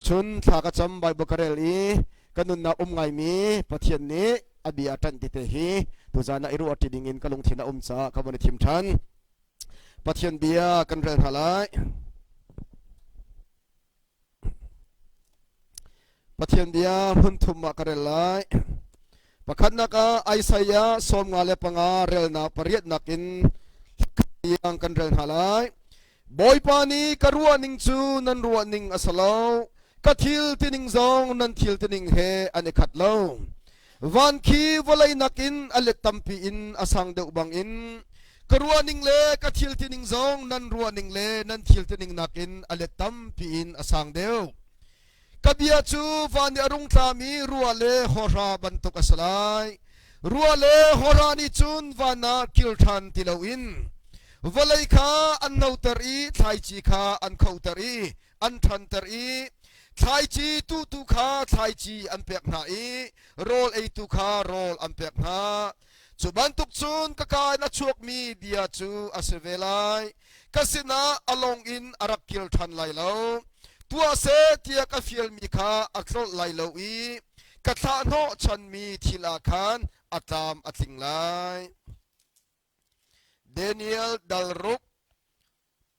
Chun thla ka cam Bible ka rel i ka nunnak um ngaimi Pathian nih a bia a ṭanh ti te hi tuzan ah i ruah ṭi ding in ka lungthin a um caah ka von i thim ṭhan. Pathian bia kan rel hna lai. Pathian bia hmun thum ah ka rel lai. Pakhatnak ah Isaiah 55 relnak pariatnak in tiang kan rel hna lai. Bawipa nih ka ruahning cu nan ruahning a si lo, ka thil tining zong nan thil tining he an i khat lo. Van khi vawlei nakin a let tampi in a sang deuh bangin ka ruahning le ka thil tining zong nan ruahning le nan thil tining nakin a let tampi in a sang deuh. Ka bia cu van i a rung tlami ruah le hawhra bantuk a si lai. Ruah le hawhra nih cun van ah kil ṭhan ti loin vawlei kha an noter i thlaici kha an khoter i an ṭhanter i thlaici tuhtu kha thlaici an pek hna i rawl eitu kha rawl an pek hna. Cu bantuk cun ka kaa in a chuakmi bia cu a si ve lai. Ka sinah a lawng in a rak kir ṭhan lai lo. Tuah seh tiah ka fialmi kha a tlolh lai lo i ka thlahhnawh chanmi thil ah khan a tlam a tling lai. Daniel dal ruk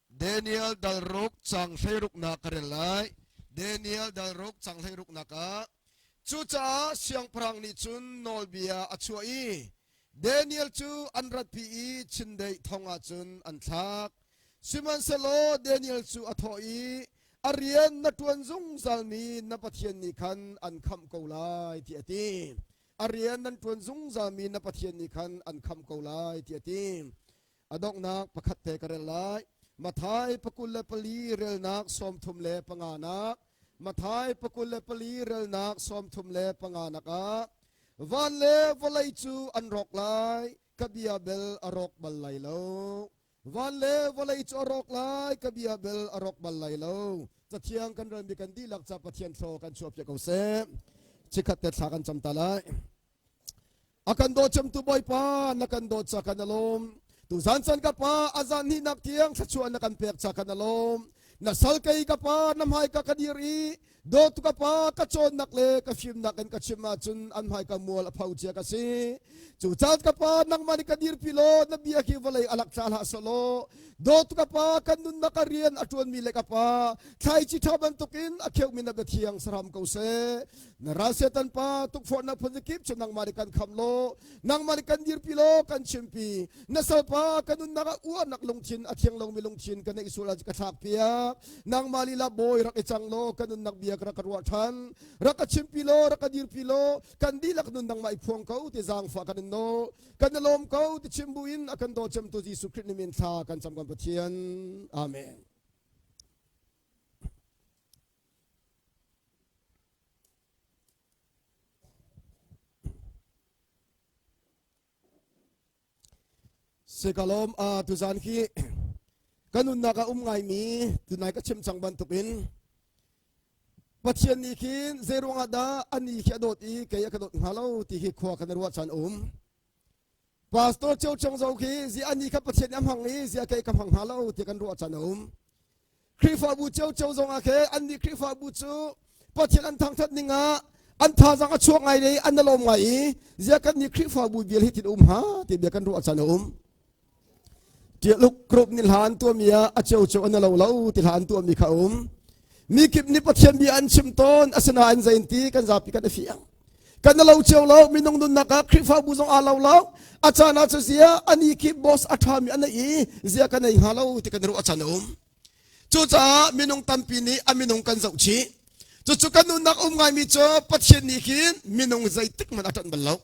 Daniel dal ruk cang hleiruknak ka rel lai. Daniel dal ruk cang hleiruknak ah cucaah siangpahrang nih cun nawlbia a chuah i Daniel cu an ratpi i chindeih thong ah cun an thlak. Sihmanhsehlaw Daniel cu a thawh i a rian na ṭuan zungzalmi na Pathian nih khan an khamh ko lai tiah a ti. A rian nan ṭuan zungzalmi na Pathian nih khan an khamh ko lai tiah a ti. A donghnak pakhat te ka rel lai. Mathai 24 relnak 35 nak Mathai 24 relnak 35 nak ah van le vawlei cu an rawk lai ka bia bel a rawk bal lai lo van le vawlei cu a rawk lai ka bia bel a rawk bal lai lo cathiang kan relmi kan dihlak ca Pathian thlaw kan chuahpiak ko seh chikhat te thla kan cam ta lai A kan daw cemtu Bawipa na kan dawt ca kan alawm. Tuzan can ka pa a zan hnih nak tiang thluachuah na kan pek ca kan alawm. Na sal kei ka pa na hmai ka ka dir i dawtu ka pa ka cawnnak le ka fimnak in ka chim ahcun an hmai ka mual a pho cia ka si. Cu caan ka pa nangmah nih ka dirpi law na bia hi vawlei a lak tla hlah selaw dawtu ka pa kan nunnak a rian a ṭuanmi le ka pa thlaici ṭha bantukin a kheumi na bia thiang sahram ko seh. Na ral Satan pa tukforhnak phun kip cu nangmah nih kan kham law nangmah nih kan dirpi law kan chimpi na salpa ka nunnak ah uarnak lungthin a thiang lomi lungthin ka neih sual ah ka thlak piak nangmah lila bawi rak i cang law ka nunnak bia ka rak ka ruah ṭhan rak ka chimpi law rak ka dirpi law kan dihlak nun nangmah i phuang ko ti zaangfah kan in nawl kan i lawm ko ti chim buin a kan daw cemtu Jesuh Khrih ni min thla kan cam kan Pathian amen Sekalom a tuzan khi kan nunnak ah um ngaimi tunai ka chim cang bantukin Pathian nih khin zeiruang ah dah ani khi a dawt i kei a ka dawt hnga lo ti hi khua kan ruah caan um. Pastor Cheu Chong zong khi zi ani kha Pathian nih a hmang i zia kei ka hmang hnga lo ti kan ruah caan a um. Khrihfabu ciocio zong ah khe annih Khrihfabu cu Pathian an thangthat ning ah an thazang a chuak ngai le an lawm ngai i zia kan nih Khrihfabu vial hi tin um ha ti bia kan ruah caan a um. Tialuk group nih hla an tuahmi ah a ciocio an lo lo ti hla an tuahmi kha um. Mi kip nih Pathian bia an chim tawn asinain zein ti kan zapi kan i fiang. Kan lo cio lo minung nunnak ah Khrihfabu zong aa lo lo a caan ah cu zia ani khi boss a ṭhami an i zia kan ei hnga lo ti kan ruah caan a um. Cucaah minung tampi nih a minung kan zoh chih. Cucu kan nunnak um ngaimi cu Pathian nih hin minung zeitik hmanh a ṭanh bal lo.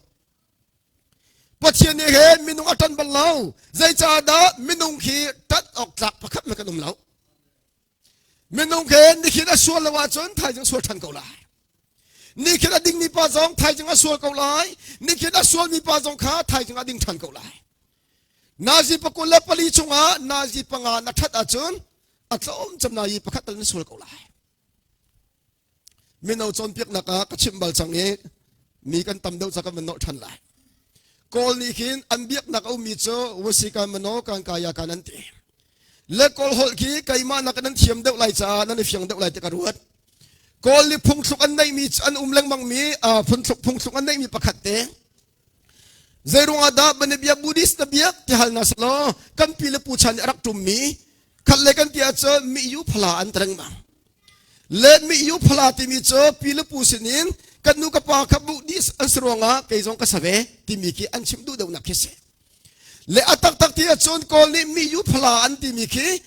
Pathian nih hin minung a ṭanh bal lo. Zeicahdah minung khi ṭanh awk tlak pakhat hmanh kan um lo. Minung khi nikhin a sual lo ahcun thaizing sual ṭhan ko lai. Nikhin a dingmi pa zong thaizing a sual ko lai. Nikhin a sualmi pa zong kha thaizing a ding ṭhan ko lai. Nazi 24 chungah nazi panga na ṭhat ahcun a tlawm cem nazi pakhat tal na sual ko lai. Mino cawnpiaknak ah ka chimh bal cang i mi kan tam deuh ca kan van nolh ṭhan lai. Kawl nih khin an biaknak a ummi cu Wasikan Mano kan kaya kan an ti. Le Kawl holh khi keimah nak nan thiam deuh lai caah nan i fiang deuh lai ti ka ruat. Kawl nih phungthluk an neihmi an um lengmangmi phungthluk phungthluk an neihmi pakhat te Zeiruang ah dah banabia Buddhist na biak ti hal na selaw kan pi le pu chan nih a rak ṭummi khat le kan ti ahcun mi yu phala an ti lengmang. Le mi yu phala timi cu pi le pu sinin kan nu ka pa kha Buddhist an si ruangah kei zong ka sa ve timi khi an chim duh deuhnak khi si. Le a taktak ti ahcun Kawl nih mi yu phala an timi khi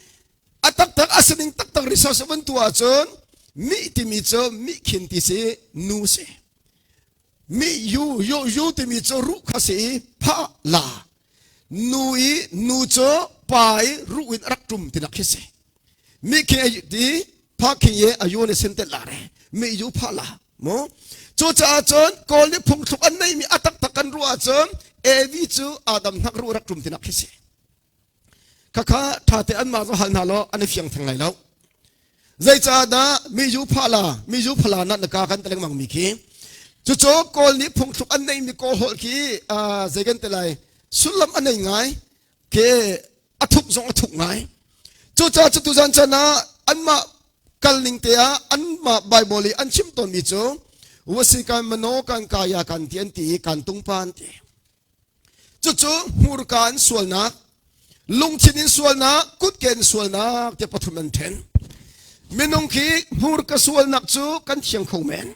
a taktak a sining taktak research van tuah ahcun mi timi cu mi khin ti si nu si. Mi yu yu yu timi cu ruh kha si i pha la nu i nu cu pa i ruh in a rak ṭum tinak khi si. Mi khi a ti pha khi ye a yu ni sin tet la re mi yu pha la mu. Cucaah cun Kawl nih phungthluk an neihmi a taktak kan ruah ahcun Evi cu Adam hnak ruh rak ṭum tinak khi si. Khakha ṭhate anmah zong hal hna law an i fiang theng lai lo. Zeicahdah mi yu phala mi yu phala na na ka kan ti lengmang mi khi cucu Kawl nih phungthluk an neihmi Kawl holh khi zei kan ti lai sullam a nei ngai khi a thuk zong a thuk ngai. Cucaah cu tuzan chan ah anmah kal ning te ah anmah Bible i an chim tawnmi cu wasi kan mano kan kaya kan ti an ti i kan tungpa an ti. Cucu hmurka in sualnak, lungthin in sualnak, kutke in sualnak tiah pathum an ṭhen. Minung khi hmurka sualnak cu kan thiang kho men.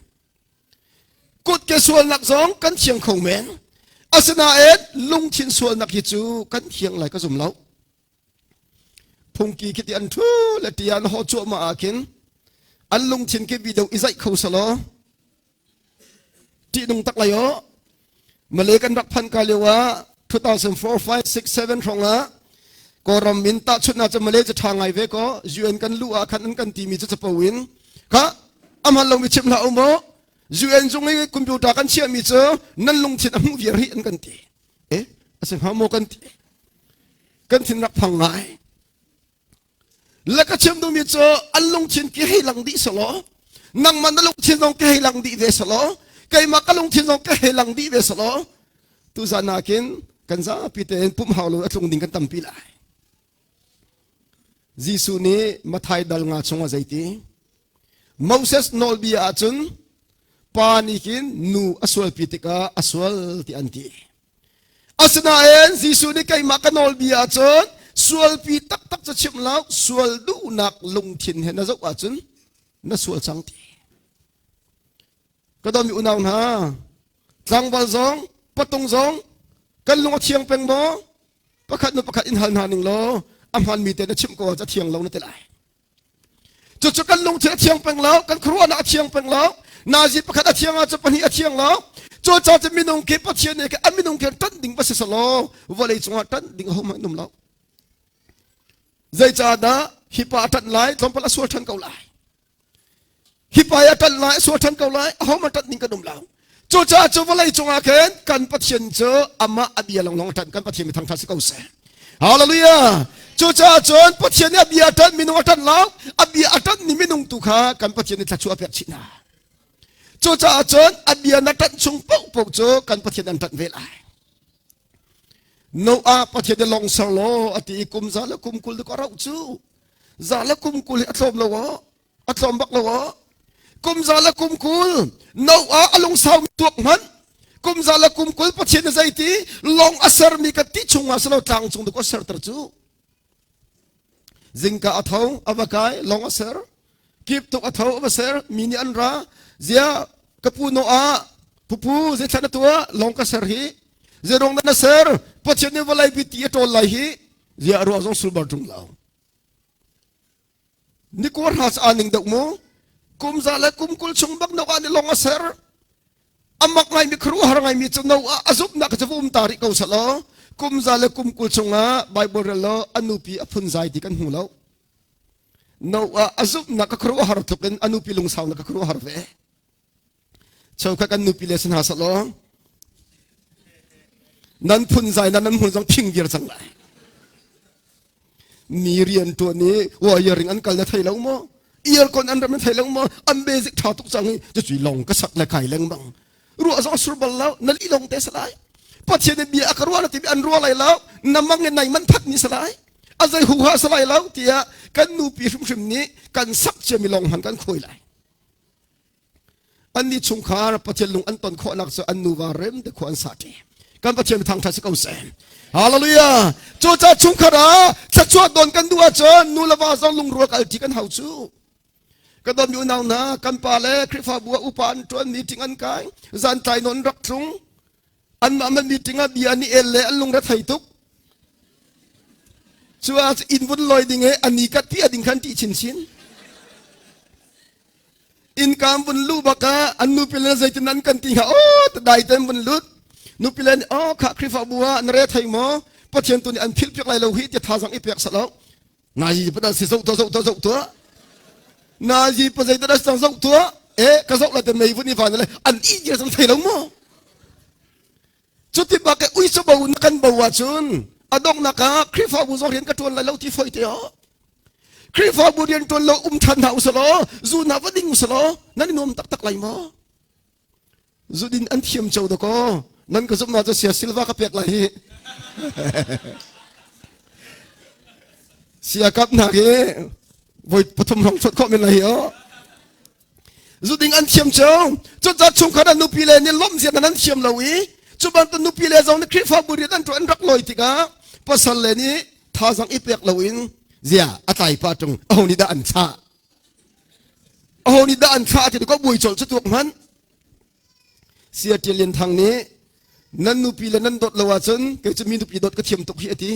Kutke sualnak zong kan thiang kho men. Asinain lungthin sualnak hi cu kan thiang lai ka zum lo. Phungki khi ti an ṭhu le ti an haw cuahmah ah khin an lungthin khi video i zaih kho selaw ṭihnung tak lai aw. Malay kan rak phan ka lio ah 2004, 5, 6, 7 hrawng ah Kawlram in tahchunhnak cu Malay cu ṭha ngai ve kaw UN kan luh ah khan an kan timi cu capo in kha a hman lomi chim hlah u maw UN zung i computer kan chiahmi cu nan lungthin a hmuh viar hi an kan ti. Eh, a si hnga maw kan ti. Kan thin rak phang ngai. Le ka chim duhmi cu an lungthin ki hei lang dih selaw nangmah na lungthin zong ka hei lang dih ve selaw keimah ka lungthin zong ka hei lang dih ve selaw tuzan ah khin kan zapi tein pumh hau lo a tlung ding kan tampi lai. Jesuh nih Mathai dal nga chungah zeiti Moses nawlbia ahcun pa nih khin nu a sualpi tikah a sual ti an ti. Asinain Jesuh nih keimah ka nawlbia ahcun sualpi taktak cu chim lo sual duhnak lungthin he na zoh ahcun na sual cang ti. Ka dawmi unau hna, tlangval zong, patung zong kan lung a thiang peng maw? Pakhat nu pakhat in hal hna ning law a hmanmi te na chimh ko ah ca thiang lo na ti lai. Cucu kan lungthin a thiang peng lo, kan khuaruahnak a thiang peng lo, nazi pakhat a thiang ahcun pahnih a thiang lo. Cucaah cun minung khi Pathian nih a minung khi ṭanh ding va si selaw vawlei cungah ṭanh ding ahohmanh an um lo. Zeicahdah hi pa a ṭanh lai, tlawmpal a sual ṭhan ko lai. Hi pa a ṭanh lai, a sual ṭhan ko lai, ahohmanh ṭanh ding kan um lo. Cucaah cu vawlei cungah khin kan Pathian cu amah a bia lawnglawng a ṭanh kan Pathian mi thangṭhat si ko seh. Hallelujah! Cucaah cun Pathian nih a bia a ṭanh minung a ṭanh lo, a bia a ṭanhmi minung tu kha kan Pathian nih thluachuah a pek chih hna. Cucaah cun a bia na ṭanh chung paohpaoh cu kan Pathian an ṭanh ve lai. Noah Pathian nih lawng ser law a ti i kum za le kum 20 ka rauh cu za le kum 20 hi a tlawm lo aw a tlawm bak lo aw kum za le kum 20 Noah a lungsau tuak hmanh kum za le kum 20 Pathian nih zeiti lawng a sermi ka ti chungah silo tlang cung duk a serter cu zingka a tho a va kai lawng a ser kip tuk a tho a va ser mi nih an ra zia ka pu Noah pupu zeithla na tuah lawng ka ser hi zeirong na ser Pathian nih vawlei pi ti a ṭawl lai hi zia ruah zong sulbar ṭung lo Ni kuar hna cu aa ning deuh mu. Kum za le kum 20 chung bak Noah nih lawng a ser. A mak ngaimi khuaruahhar ngaimi cu Noah a zumhnak cu va um ta rih ko selaw kum za le kum 20 chungah Bible rel law a nupi a phunzai ti kan hmu lo. Noah a zumhnak ka khuaruahhar tluk in a nupi lungsaunak ka khuaruahhar ve. Cheukhat kan nupi le si hna selaw nan phunzai nan nan hmun zong phing viar cang lai. Mi rian tuan i wiring an kal na thei lo maw? Earcon an ram na thei lo maw? An basic tha tuk cang i cucu long ka sak le kai lengmang. Ruah zong sur bal lo, na li long te salai. Pathian nih bia a ka ruah na timi an ruah lai lo, na mang in nai man that ni salai. A zei huha salai lo tiah kan nupi hrimhrim nih kan sak ciami long hman kan khuai lai. Annih chungkhar Pathian lung an ton khawhnak cu an nuva rem te khua an sa ṭi. Kan Pathian thangṭhat si ko seh. Hallelujah. Cucaah chungkhar ah thluachuah don kan duh ahcun nu le va zong lungrual kal ṭi kan hau cu. Ka dawtmi unau hna, kan pa le Khrihfabu ah upa an ṭuan meeting an kai, zan tlai nawn rak tlung. Anmah man meeting ah bia an i el le an lungre thei tuk. Cu ah inn vun loi ding i an i kat pi a ding khan ṭih chinchin. Innkaam vun luh bak ah an nupi le zeitin an kan ti hnga aw ta dai ten vun lut nupi le nih aw kha Khrihfabu ah na re thei maw Pathian tu nih an philh piak lai lo hi ti thazang i pek salo nazi pa si zoh tuah zoh tuah zoh tuah nazi pa zei dah cang zoh tuah e ka zoh la te mei vun i van le an i dir cang thei lo maw cuti bak ke uico bo na kan bo ahcun a donghnak ah Khrihfabu zong rian ka ṭuan lai lo ti foi te aw Khrihfabu rian ṭuan lo um ṭhan hna usalaw zu hna va ding usalaw nan i nuam taktak lai maw? Zu din an thiam cio dakaw nan ka zumh cu sia silva ka pek lai hi. Sia kap hna hi voi pathum hrawng chot khawh men lai hi aw. Zu ding an thiam cio. Cucaah chungkhat an nupi le nih lawmh zia nan thiam lo i cu bantuk nupi le zong nih Khrihfabu rian an ṭuan an rak lawi tikah pasal le nih thazang i pek loin zia a tlai pa ṭung aho nih dah an thlah aho nih dah an thlah ti ko buai colh cu tuak hmanh Sia Ṭial Lian Thang nih nan nupi le nan dawt lo ahcun kei cu mi nupi dawt ka thiam tuk hi a ti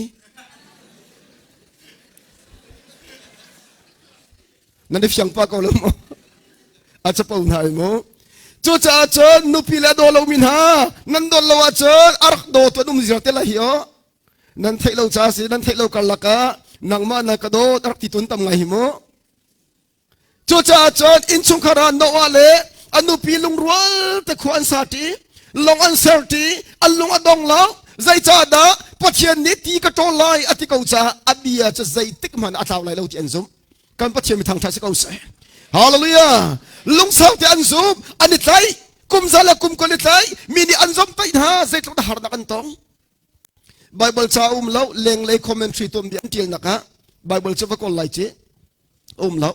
nan i fiang pa ko lo maw a capo hna ai mu cucaah cun nupi le a daw lomi hna nan dawt lo ahcun a rak daw tu an um ziar te lai hi aw nan theih lo ca si nan theih lo karlak ah nangmah na ka dawt a rak ti tun tam ngai hi mu Cucaah cun innchungkhar ah Noah le a nupi lungrual te khua an sa ṭi, lawng an ser ṭi, an lung a dong lo. Zeicahdah Pathian nih ti ka ṭawl lai a ti ko caah a bia cu zeitik hmanh a tlau lai lo ti an zumh. Kan Pathian mi thangṭhat si ko seh. Hallelujah! Lungsau te an zumh, an i tlaih, kum za le kum kul i tlaih, mi nih an zomhtaih hna, zeitluk dah harnak an tong. Bible ca um lo, lenglei commentary tuanbia an ṭialnak ah Bible cu va kawl lai ci. Um lo.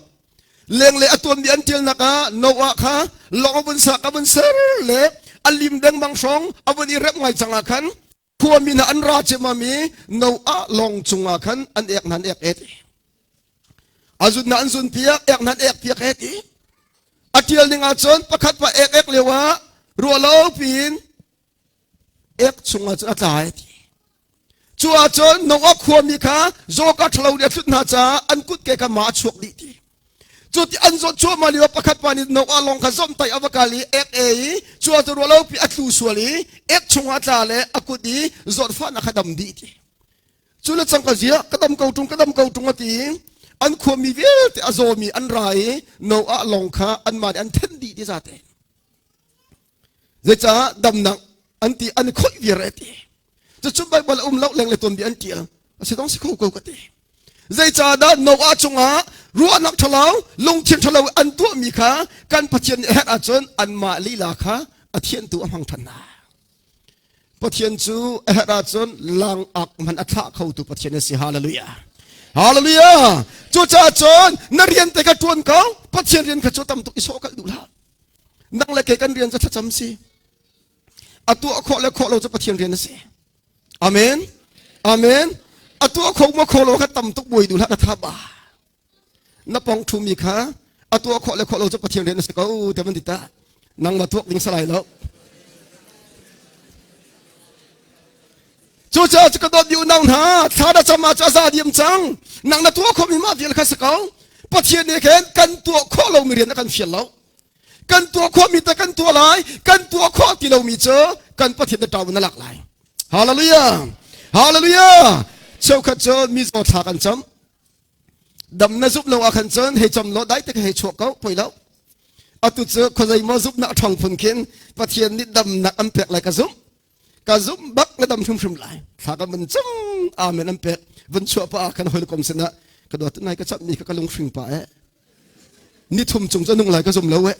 Lenglei a tuanmi an ṭialnak ah Noah kha lawng a vun sak a vun ser le a lim dengmang hrawng a vun i remh ngai cang ah khan khuami hna an ra ciammam i Noah lawng cungah khan an ek hna an ek et. A zun hna an zun piak, ek hna an ek piak et i a ṭial ning ahcun pakhat pa ek ek lio ah ruah lo piin ek chungah cun a tla ai ti. Cu ahcun Noah khuami kha zawka ṭhalo nih a thlut hna caah an kutke kha ma a chuak dih ti. Cu ti an zawt cuahmah lio pakhat pa nih Noah lawng kha zomhtaih a va kal i ek e i cu ahcun ruahlopi a tlu sual i ek chungah a tla le a kut i zawtfahnak kha dam dih ti. Cu le cang ka zia ka dam ko ṭung ka dam ko ṭung a ti i an khuami vialte a zawmi an ra i Noah lawng kha anmah nih an thenh dih ti zate. Zeicah damnak an ti an i khoih viar e ti. Cucu Baibal a um lo leng le tuanbia an tial. A si dong si kho ko ka ti. Zeicahdah Noah cungah ruahnak ṭhalo, lungthin ṭhalo an tuahmi kha kan Pathian nih a herh ahcun anmah lila kha a thiantu a hmang ṭhan hna. Pathian cu a herh ahcun langak hmanh a thlah khotu Pathian a si. Hallelujah. Hallelujah. Cucaah cun na rian te kha ṭuan ko. Pathian rian kha cu tam tuk i sawh kalh duh hlah. Nang le kei kan rian cu thlacam si. A tuah khawh le khawh lo cu Pathian rian a si. Amen. Amen. A tuah kho ma kho lo kha tam tuk buai duh hlah na tha ba. Na pong thumi kha a tuah khawh le khawh lo cu Pathian rian a si ko te van ti ta. Nang ma tuak ding salai lo. Cucaah cu ka dawt mi unau hna, thla na cam ah cu a za diam cang. Nang na tuah khawhmi mah vial kha si ko. Pathian nih khin kan tuah khawh lomi rian a kan fial lo. Kan tuah khawhmi te kan tuah lai, kan tuah khawh ti lomi cu kan Pathian na ṭau na lak lai. Hallelujah! Hallelujah! Cheukhat cu mizaw thla kan cam. Dam na zumh lo ah khan cun hei cam law dai te hei chuak ko, poi lo. Atu cu khuazei maw zumhnak a ṭhawng phun khin Pathian nih damnak an pek lai ka zumh. Ka zumh bak na dam hrimhrim lai. Thla ka vun cam amen an pek. Vun chuah pa ah khan hawikom sinah ka dawt nai ka cammi kha ka lunghring pa eh. Ni thum chung cu nung lai ka zum lo eh.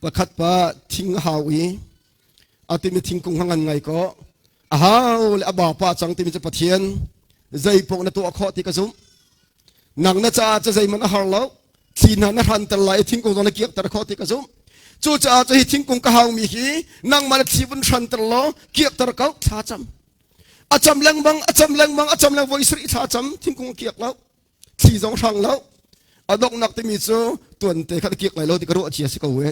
Pakhat pa thing a hau i a timi thingkung ngan ngai ko. A hau le a ba pa cang timi cu Pathian zei paoh na tuah khawh ti ka zumh. Nang na caah cu zeihmanh a har lo. Thli hna na hranter lai i thingkung zong na kiakter khawh ti ka zumh. Cucaah cu hi thingkung ka haumi hi nangmah na thli vun hranter law kiakter ko thla cam. A cam lengmang, a cam lengmang, a cam lengmang voi sarih thla cam thingkung a kiak lo. Thli zong hrang lo. A donghnak timi cu tuante kha na kiak lai lo ti ka ruah cia si ko e.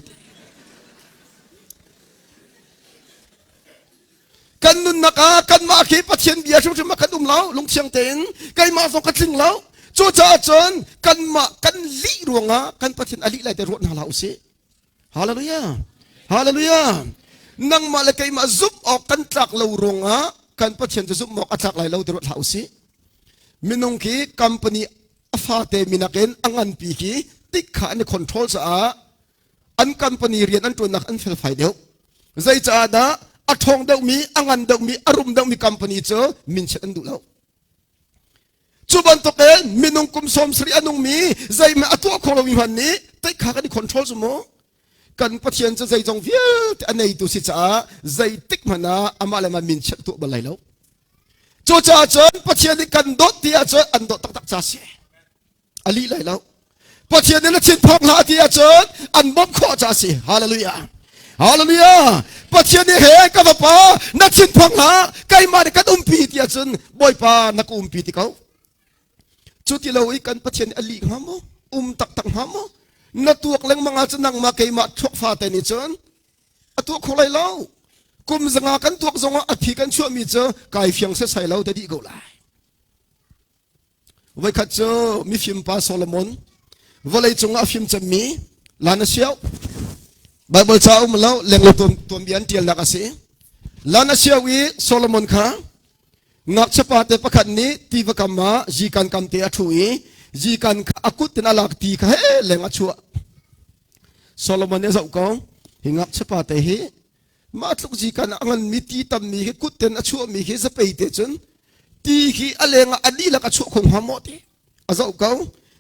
Kan nunnak ah kanmah khi Pathian bia hrimhrim ah kan um lo lungthiang tein keimah zong ka tling lo. Cucaah cun kanmah kan lih ruangah kan Pathian a lih lai te ruat hna hlah usih. Hallelujah. Hallelujah. Nangmah le keimah zumh awk kan tlak lo ruangah kan Pathian cu zumh awk a tlak lai lo ti ruat hlah usih. Minung khi company a fate minak in a nganpi khi tik kha an i control caah an company rian an ṭuannak an felfai deuh. Zeicaah dah a ṭhawng deuhmi, a ngan deuhmi, a rum deuhmi company cu minchiat an duh lo. Cu bantukin minung kum 70 a nungmi zeihmanh a tuah kho lomi hmanh nih teikha kan i control cu mu. Kan Pathian cu zeizong vialte a neitu si caah zeitik hmanh ah amah le amah minchiat tuah bal lai lo. Cucaah cun Pathian nih kan dawt ti ahcun an dawt taktak ca si. A lih lai lo. Pathian nih na thinphang hlah ti ahcun an bawmh khawh ca si. Hallelujah. Hallelujah. Pathian nih he ka vapa na thinphang hlah keimah nih kan umpi ti ahcun Bawipa na ka umpi ti ko. Cu ti lo i kan Pathian nih a lih hnga maw? Um taktak hnga maw? Na tuak lengmang ahcun nangmah keimah thluak fate nih cun a tuah kho lai lo. Kum zanga kan tuak zongah a phi kan chuahmi cu kai fiang setsai lo te dih ko lai. Voikhat cu mifim pa Solomon vawlei cungah a fim cemmi lan a siau. Bible ca um lo lenglo tuanbia an tialnak a si. Lan a siau i Solomon kha ngakchia pa te pakhat nih tiva kam ah zikan kam te a ṭhu i zikan kha a kut in a lak ti kha he leng a chuah. Solomon nih a zoh ko hi ngakchia pa te hi mah tluk zikan a nganmi ti tammi hi kut ten a chuahmi khi zapei te cun ti khi a leng ah a dihlak a chuah kho hnga maw ti a zoh ko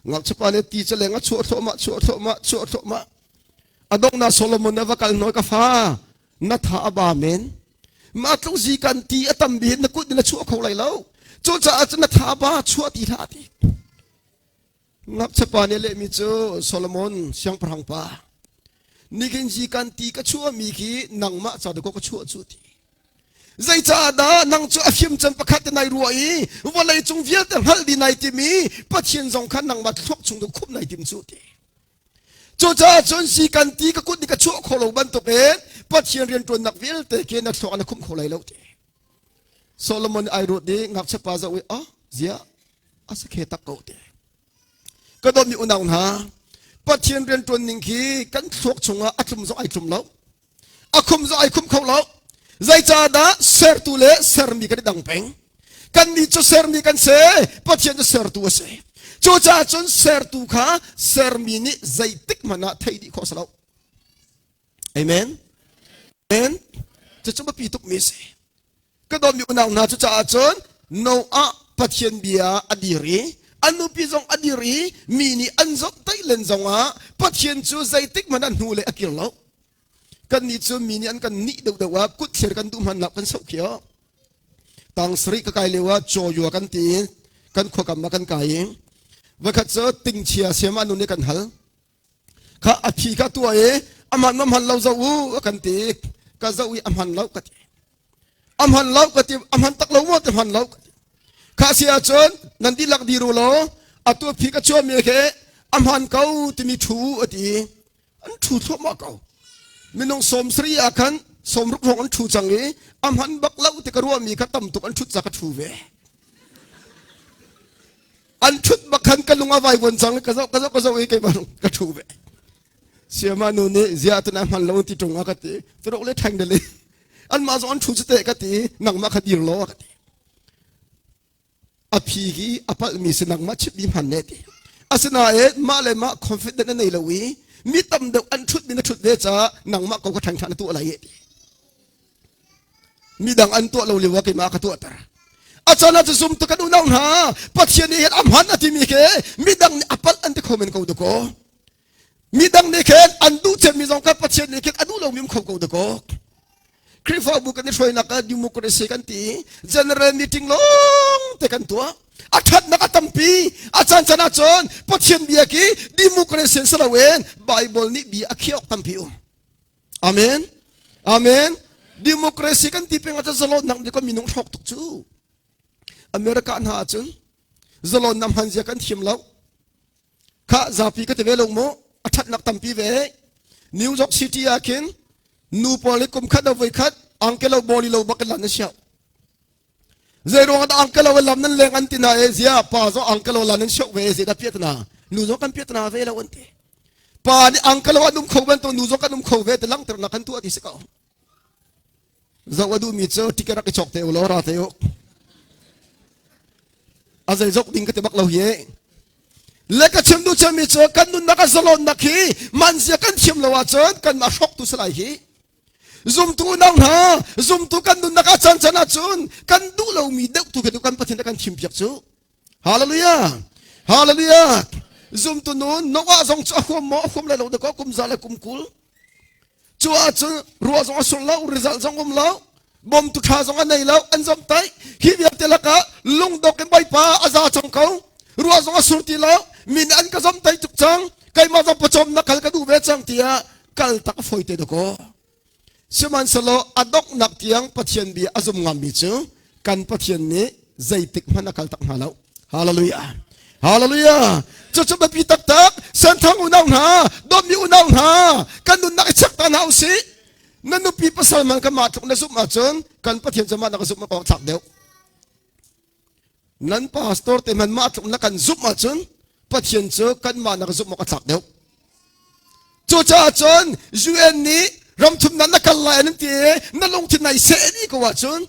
ngakchiapa nih ti cu leng a chuah thluahmah chuah thluahmah chuah thluahmah a donghnak Solomon a va kal hnuai ka fa na tha a ba men mah tluk zikan ti a tam bi na kut in a chuah kho lai lo cucaah cun na tha ba chuah ti hlah ti Ngakchiapa nih a lehmi cu Solomon siangpahrang pa nihin zikan ti ka chuahmi khi nangmah ca dakaw ka chuah cu ti. Zeicahdah nang cu a fim cem pakhat te nai ruah i vawlei cung vialte hngalh dih nai tim i Pathian zong kha nangmah thluak chung tu khumh nai tim cu ti. Cucaah cun zikan ti ka kut nih ka chuah kho lo bantukin Pathian rianṭuannak vialte khi na thluak ah na khumh kho lai lo ti. Solomon ai ruat i ngakchiapa zoh i oh ziah a si khe tak ko te ka dawtmi unau hna Pathian rianṭuan ning khi kan thluak chungah a tlum zong ai tlum lo a khum zong ai khum kho lo zeicahdah sertu le sermi kan i dang peng kannih cu sermi kan si Pathian cu sertu a si cucaah cun sertu kha sermi nih zeitik hmanh ah theih dih khawh a si lo Amen amen cucu biapi tukmi a si Ka dawtmi unau hna cucaah cun Noah Pathian bia a dir i a nupi zong a dir i mi nih an zomhtaih len zongah Pathian cu zeitik hmanh ah hnu le a kir lo. Kannih cu mi nih an kan nih deuhdeuh ah kut thlir kan duh hmanh lo kan soh khio. Tang sarih ka kai lio ah cawyua kan ti i kan khuakam ah kan kai i voikhat cu tingchia siam ah nu nih kan hal. Kha a phi kha tuah i amah na hman lo zoh u a kan ti ka zoh i a hman lo ka ti a hman lo ka ti a hman tak lo maw ti hman lo ka ti kha si ahcun nan dihlak dir u law atu phi ka chuahmi khi a hman ko timi thu a ti an thu thluahmah ko minung 70 ah khan 60 hrawng an thu cang i a hman bak lo ti ka ruahmi kha tam tuk an thut ca ka thu ve An ṭhut bak khan ka lung a vaivuan cang ka zoh ka zoh ka zoh i keimah ka ṭhu ve. Siama nu nih ziah tu na hman lo ti ṭung a ka ti. Turok le ṭheng deli. Anmah zong an ṭhu cu teh ka ti. Nangmah kha dir law a ka ti. A phi hi a palhmi si nangmah chimmi hman ne ti. Asinain mah le mah confident na nei lo i mi tam deuh an ṭhut mi na ṭhut ve caah nangmah ko ka ṭheng ṭhan na tuah lai ti. Midang an tuah lo lio ah keimah ka tuahter. A caan ah cu zumtu kan unau hna Pathian nih hin a hman a timi khi midang nih a palh an ti kho men ko dakaw. Midang nih khin an duh cemmi zong kha Pathian nih khin a duh lomi um kho ko dakaw. Khrihfabu kan i hruainak ah democracy kan ti general meeting lawng te kan tuah. A ṭhatnak a tampi. A caan caan ahcun Pathian bia ki democracy si loin Bible nih bia a khiah awk tampi um. Amen. Amen. Democracy kan ti peng ahcun zalonnak nih kan minung hrawk tuk cu. America hna ahcun zalonnak hman zia kan thiam lo. Kha zapi ka ti ve lo mu. A ṭhatnak tampi ve. New York City ah khin nu pawl hi kum khat lo voi khat angkelo bawli lo bak in lan na siau. Zeiruang dah angkelo lam nan leng an ti na e zia pa zo angkelo lan nan siau ve e zia da piat na nu zo kan piat na ve lo an ti. Pa nih angkelo an um kho bantuk nu zo kan um kho ve ti langter na kan tuah ti si ko. Zoh a duhmi cu ticket rak i cawk te u law ra te u. A zei zok ding ka ti bak lo hi. Le ka chim duh chimmi cu kan nunnak a zalonnak hi manzia kan thiam lo ahcun kanmah hrawk tu si lai hi. Zumtu unau hna, zumtu kan nunnak a can can ahcun kan duh lomi deuh tu khi kan Pathian kan thim piak cu. Hallelujah. Hallelujah. Zumtu nun Noah zong cu a huam maw a huam lai lo dakaw kum za le kum 20. Cu ahcun ruah zong a sur lo, result zong um lo, bawmtu ṭha zong a nei lo, an zomtaih. Hi vialte lakah lungdok in Bawipa a za cang ko. Ruah zong a sur ti lo, mi nih an ka zomtaih tuk cang. Keimah zong pawcawmnak kal ka duh ve cang tiah kal tak a fawi te dakaw. Sihmanhsehlaw a donghnak tiang Pathian bia a zum ngammi cu kan Pathian nih zeitik hmanh a kal tak hna lo. Hallelujah. Hallelujah. Cucu biapi taktak senthang unau hna, dawtmi unau hna, kan nunnak i check ta hna usih. Na nupi pasal man kan mah tluk na zumh ahcun kan Pathian cu mah na ka zumh awk thlak deuh. Nan pastor te hmanh mah tluk na kan zumh ahcun Pathian cu kanmah na ka zumh awk a tlak deuh. Cucaah cun UN nih ramthumnak na kal lai an ti i na lungthin nai seh dih ko ahcun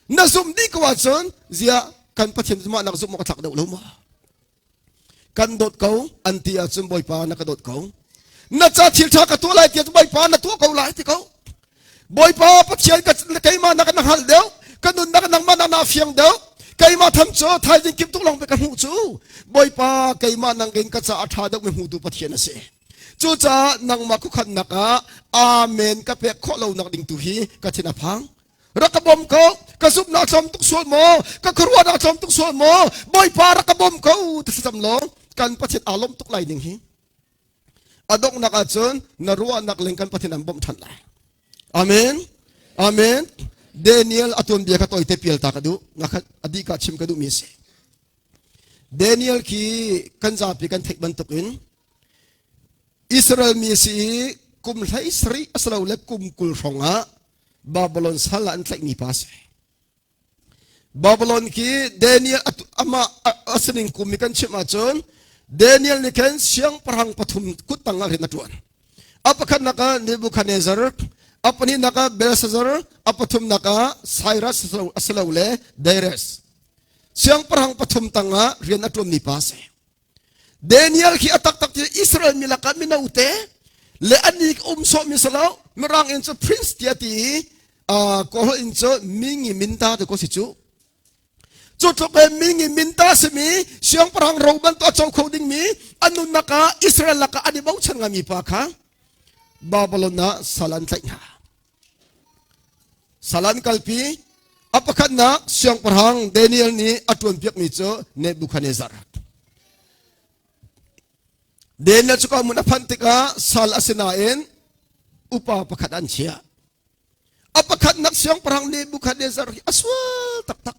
na zumh dih ko ahcun ziah kan Pathian cu mah nak zumh awk a tlak deuh lo maw? Kan dawt ko an ti ahcun Bawipa na ka dawt ko. Na ca thil ṭha ka tuah lai tiah Bawipa na tuah ko lai ti ko. Bawipa Pathian ka keimah nak na hngalh deuh ka nunnak nangmah nak na fiang deuh keimah tham cu thaizing kim tuk lawng pe ka hmuh cu Bawipa keimah nang in ka ca a ṭha deuh mi hmutu Pathian a si. Cucaah nangmah khuakhannak ah amen ka pek khawh lo nak ding tu hi ka thin a phang. Rak ka bawm ko ka zumhnak tlawm tuk sual maw ka khuaruahnak tlawm tuk sual maw Bawipa rak ka bawm ko ti thlacam law kan Pathian aa lawm tuk lai ning hi. A donghnak ahcun na ruahnak leng kan Pathian an bawmh ṭhan lai. Amen. Amen. Daniel a tuanbia kha tawite pial ta ka duh. Nga a dih ka chim ka duhmi a si. Daniel khi kan zapi kan theih bantukin Israel mi si i kum 17 asilole kum 20 hrawng ah Babylon sal ah an tlaihmi pa a si. Babylon khi Daniel amah a sining kum i kan chimh ahcun Daniel nih khin siangpahrang pathum kut tang ah rian a ṭuan. A pakhatnak ah Nebuchadnezzar, a pahnihnak ah Belshazzar, a pathumnak ah Cyrus asilole Darius. Siangpahrang pathum tang ah rian a ṭuanmi pa a si. Daniel khi a taktak ti Israel mi lakah mino te le ani um sawhmi si lo mirang in cu prince tiah ti i kawl in cu mingi minta te ko si cu cu tluk he mingi minta simi siangpahrang ro bantuk a co kho dingmi an nunnak ah Israel lakah an i bochan ngami pa kha Babylon ah sal an tlaih hna sal an kalpi a pakhatnak siangpahrang Daniel nih a ṭuanpiakmi cu Nebuchadnezzar Daniel cu ka hmun a phanh tikah sal a si nain upa pakhat an chiah a pakhatnak siangpahrang Nebuchadnezzar hi a sual taktak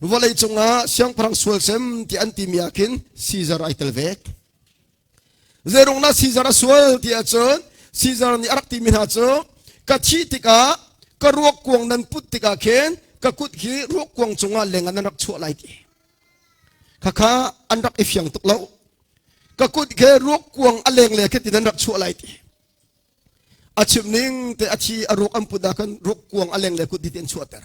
vawlei cungah siangpahrang sual sem ti an timi ah khin Caesar ai tel ve Zeirung na Caesar a sual ti ahcun Caesar nih a rak timi hna cu ka thih tikah ka ruak kuang nan put tikah khin ka kut hi ruak kuang cungah leng ah nan rak chuah lai ti. Khakha an rak i fiang tuk lo. Ka kut khi ruak kuang a leng le khi ti nan rak chuah lai ti. A chim ning te a thi a ruak an put ah khan ruak kuang a leng le kut ti an chuahter.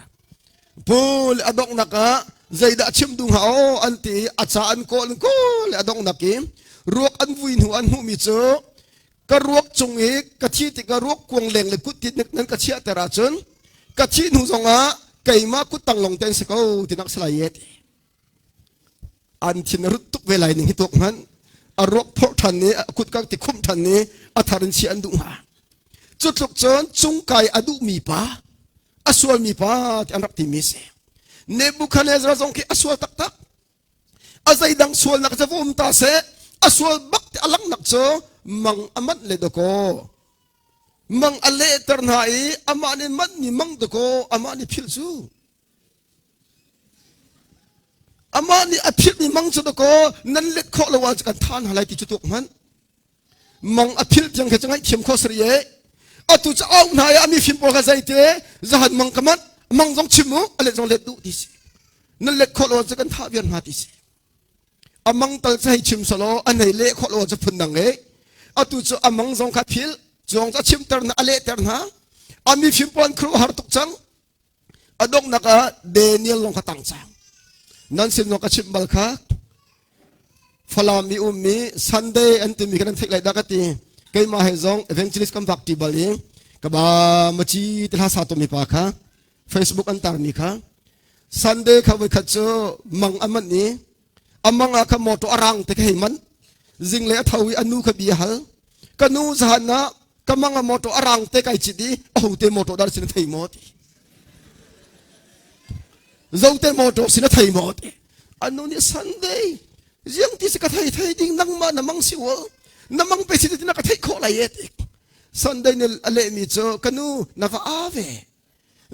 Pul a donghnak ah zeidah chim duh hnga aw an ti a ca an kawl an kawl a donghnak i ruak an vui hnu an hmuhmi cu ka ruak cung i ka thi tikah ruak kuang leng le kut ti nan ka chiahter ahcun ka thih hnu zongah keimah kut tang lawng te an si ko tinak si lai ye ti an thin a rut tuk ve lai ning hi tuak hmanh a ruak phorh ṭhan i a kut ka ti khumh ṭhan i a thar in chiah an duh hnga cu tluk cun cungkai a duhmi pa a sualmi pa ti an rak timi si Nebuchadnezzar zong khi a sual taktak. A zeidang sualnak cu va um ta seh, a sual bak ti a langhnak cu mang a manh le dakaw. Mang a lehter hna i amah nih manhmi mang dakaw amah nih philh cu. Amah nih a philhmi mang cu dakaw nan let khawh lo ahcun kan tha hna lai ti cu tuak hmanh. Mang a philh tiang kha cu ngaihthiam khawh sari e. Atu cu au hna i a mi fim pawl kha zeite zahan mang ka manh mang zong chim u a let zong let duh ti si. Nan let khawh lo ahcun kan thah viar hna ti si. A mang tal cu hei chim selaw a nei leh khawh lo cu phun dang e. Atu cu a mang zong kha philh cuang cu a chimter hna a lehter hna. A mi fim pawl an khuaruahhar tuk cang. A donghnak ah Daniel lawng kha tang cang. Nan sin zong ka chimh bal kha. Falam i ummi Sunday an timi kan theih lai dah ka ti. Keimah he zong evangelist kan vak ti bal i ka ba maci te hla sa tomi pa kha Facebook an tarmi kha Sunday kha voi khat cu mang a manh i a mang ah kha motor a rang te ka hei manh. Zinglei a tho i a nu kha bia hal. Ka nu zahan ah ka mang a motor a rang te kai cit i a ho te motor dar sin thei maw ti zo te motor sin a thei maw ti anu nih Sunday ziang ti si ka thei thei ding nangmah na mang si wal na mang pe si ti na ka theih khawh lai e ti Sunday nih a leh mi cu ka nu na va a ve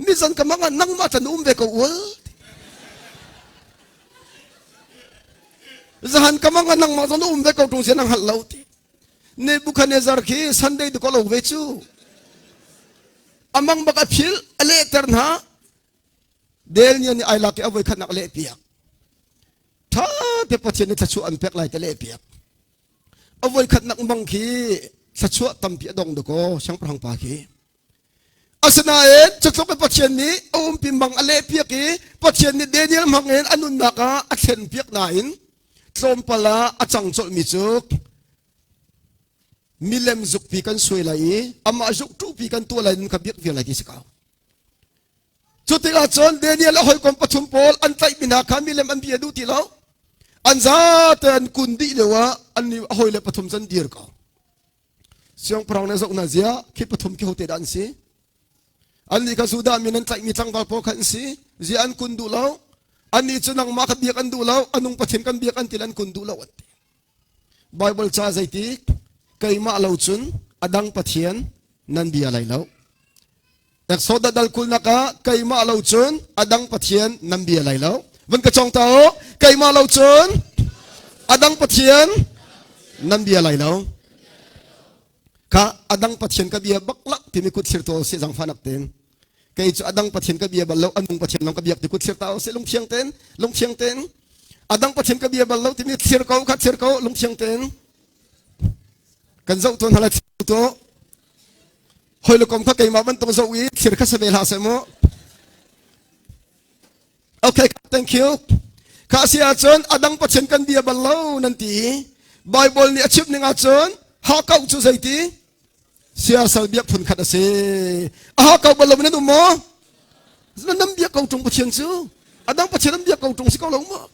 mizan ka mang ah nangmah tan um ve ko ul zahan ka mang ah nangmah zon um ve ko tung sian ang hal lo ti Nebuchadnezzar khi Sunday tu ko lo ve cu amang bak a phil a lehter hna Daniel nih ai lak i a voi khatnak leh piak tha te Pathian nih thluachuah an pek lai te leh piak a voi khatnak mang khi thluachuah tampi a dong dakaw siangpahrang pa khi Asinain cutluk in Pathian nih a umpi mang a lehpiak i Pathian nih Daniel hmang in a nunnak ah a thlenpiak nain tlawmpal ah a cang colhmi cu milem zukpi kan suai lai i amah zukṭuhpi kan tuah lai nun kha biak vial lai ti si ko. Cu tikah cun Daniel a hawikom pathum pawl an tlaihmi hna kha milem an bia duh ti lo. An zate an kun dih lio ah an a hawile pathum cu an dir ko. Siangpahrang nih a zoh hna zia khi pathum khi hote dah an si? Annih kha Judah mi nan tlaihmi tlangval pawl kha an si. Zia an kun duh lo. Annih cu nangmah kha biak an duh lo. A nung Pathian kan biak an ti an kun duh lo an ti. Bible ca zeiti keimah lo cun a dang Pathian nan bia lai lo. Exodus dal kulnak ah keimah lo cun a dang Pathian nan bia lai lo. Van ka cong ta u. Keimah lo cun a dang Pathian nan bia lai lo. Ka a dang Pathian ka bia bak lak timi kut thlir to si zangfanak ten. Kei cu a dang Pathian ka bia bal lo, a nung Pathian long ka biak ti kut thlir ta si lungthiang ten, lungthiang ten. A dang Pathian ka bia bal lo timi thlir ko kha thlir ko lungthiang ten. Kan zoh tuan hala thlir to. Hoi le kom kha keimah bantuk zoh i thlir kha sa ve hlah seh mu. Okay, thank you. Kha si ahcun a dang Pathian kan bia bal lo nan ti. Bible nih a chim ning ahcun hakau cu zeiti? Siasal biak phun khat a si. A hakau bal lo nan um maw? Nan nan biak ko ṭung Pathian cu. A dang Pathian nan biak ko ṭung si ko lo maw?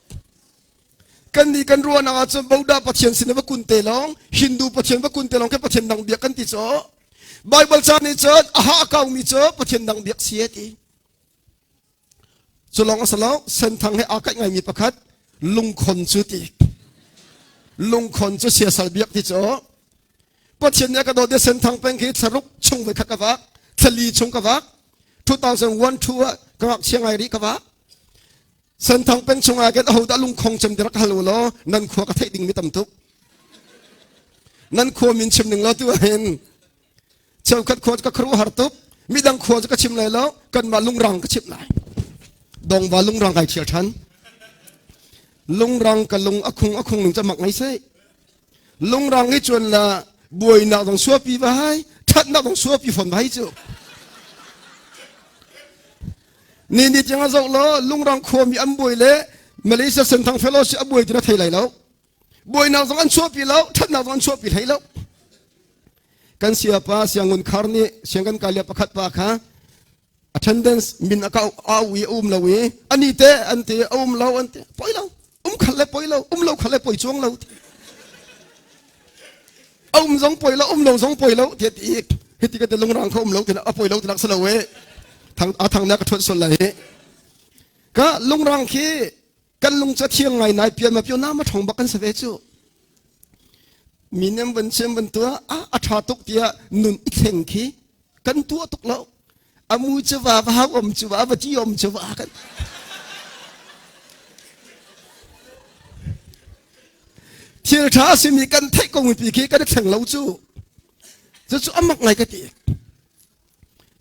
Kan nih kan ruahnak ahcun Buddha Pathian sin va kun te lawng, Hindu Pathian va kun te lawng ke Pathian dang biak kan ti cu. Bible ca nih cun a ha kaumi cu Pathian dang biak si ti. Cu lawng a si lo, senthang he aa kaih ngaimi pakhat lungkhon cu ti. Lungkhon cu siasal biak ti cu. Pathian nih a ka dawt i senthang peng khi thlaruk chung voi khat ka vak, thlali chung ka vak. 2001 2 ah ka ngakchia ngai rih ka vak. Senthang peng chungah khin ahodah lungkhong cem ti rak hal u law nan khua ka theih ding mi tam tuk. Nan khua min chim ning law tu hin cheukhat khua cu ka khuaruah har tuk. Midang khua cu ka chim lai lo, kanmah lungrang ka chim lai. Dongva lungrang kai thial than. Lungrang ka lung a khung a khung ning ca mak ngai sai. Lungrang hi chuan la buainak dong suapi vai, thatnak dong suapi fon vai cu. Ni ni tiang a zoh law lungrang khuami an buai le Malaysia Senthang Fellowship a buai ti na thei lai lo. Buainak zong an chuahpi lo, ṭhatnak zong an chuahpi hlei lo. Kan siapa siangun khar nih siang kan kai pakhat pa kha attendance min a ka au i a um lo i ani te an ti a um lo an ti poi lo um khal le poi lo um lo khal le poi chuang lo a um zong poi lo um lo zong poi lo ti ti hiti ka te lungrang kha um lo ti a poi lo ti nak salo e thang a thang na ka thon sol lai ka lungrang khi. Kan lung cu a thiang ngai nai pian ma pio na ma thong bak kan si ve cu. Mi nem van chem van tua a a tha tuk tiah nun i thleng khi kan tuah tuk lo. Amu cu va va hau om cu va va ti om cu va kan. Thil tha simi kan theih ko mi pi khi kan i thleng lo cu. Cucu amak ngai ka ti.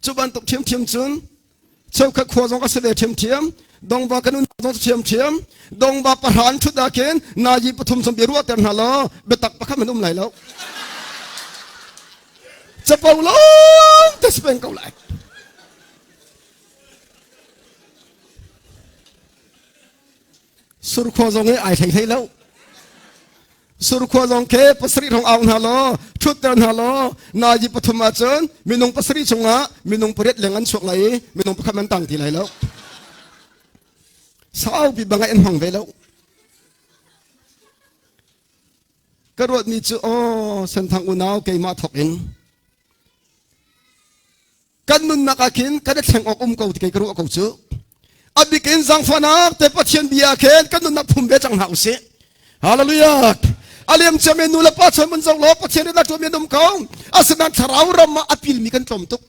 Cu bantuk ṭhiamṭhiam cun cheukhat khua zong a si ve ṭhiamṭhiam. Dongva kan un zong ṭhiamṭhiam. Dongva pahra an ṭhut ah khin nazi pathum som bia ruahter hna law biatak pakhat man um lai lo. Capo lawng te si peng ko lai. Surkhua zong hi ai hlei hlei lo. Surkhua zong khi pasarih hrawng au hna law ṭhutter hna law nazi pathum ahcun minung pasarih chungah minung pariat leng an chuak lai i minung pakhat man tang ti lai lo. Saupi bangai an hmang ve lo. Ka ruatmi cu aw Senthang unau keimah thawk in kan nunnak ah khin kan i thleng awk um ko ti kei ka ruah ko cu a bik in zaangfahnak te Pathian bia khin kan nunnak phum ve cang hna usih hallelujah aliam ciami nu le pa chon mun zong law Pathian nih tuan mi um ko asinain thlarau ram ah a pilmi kan tlawm tuk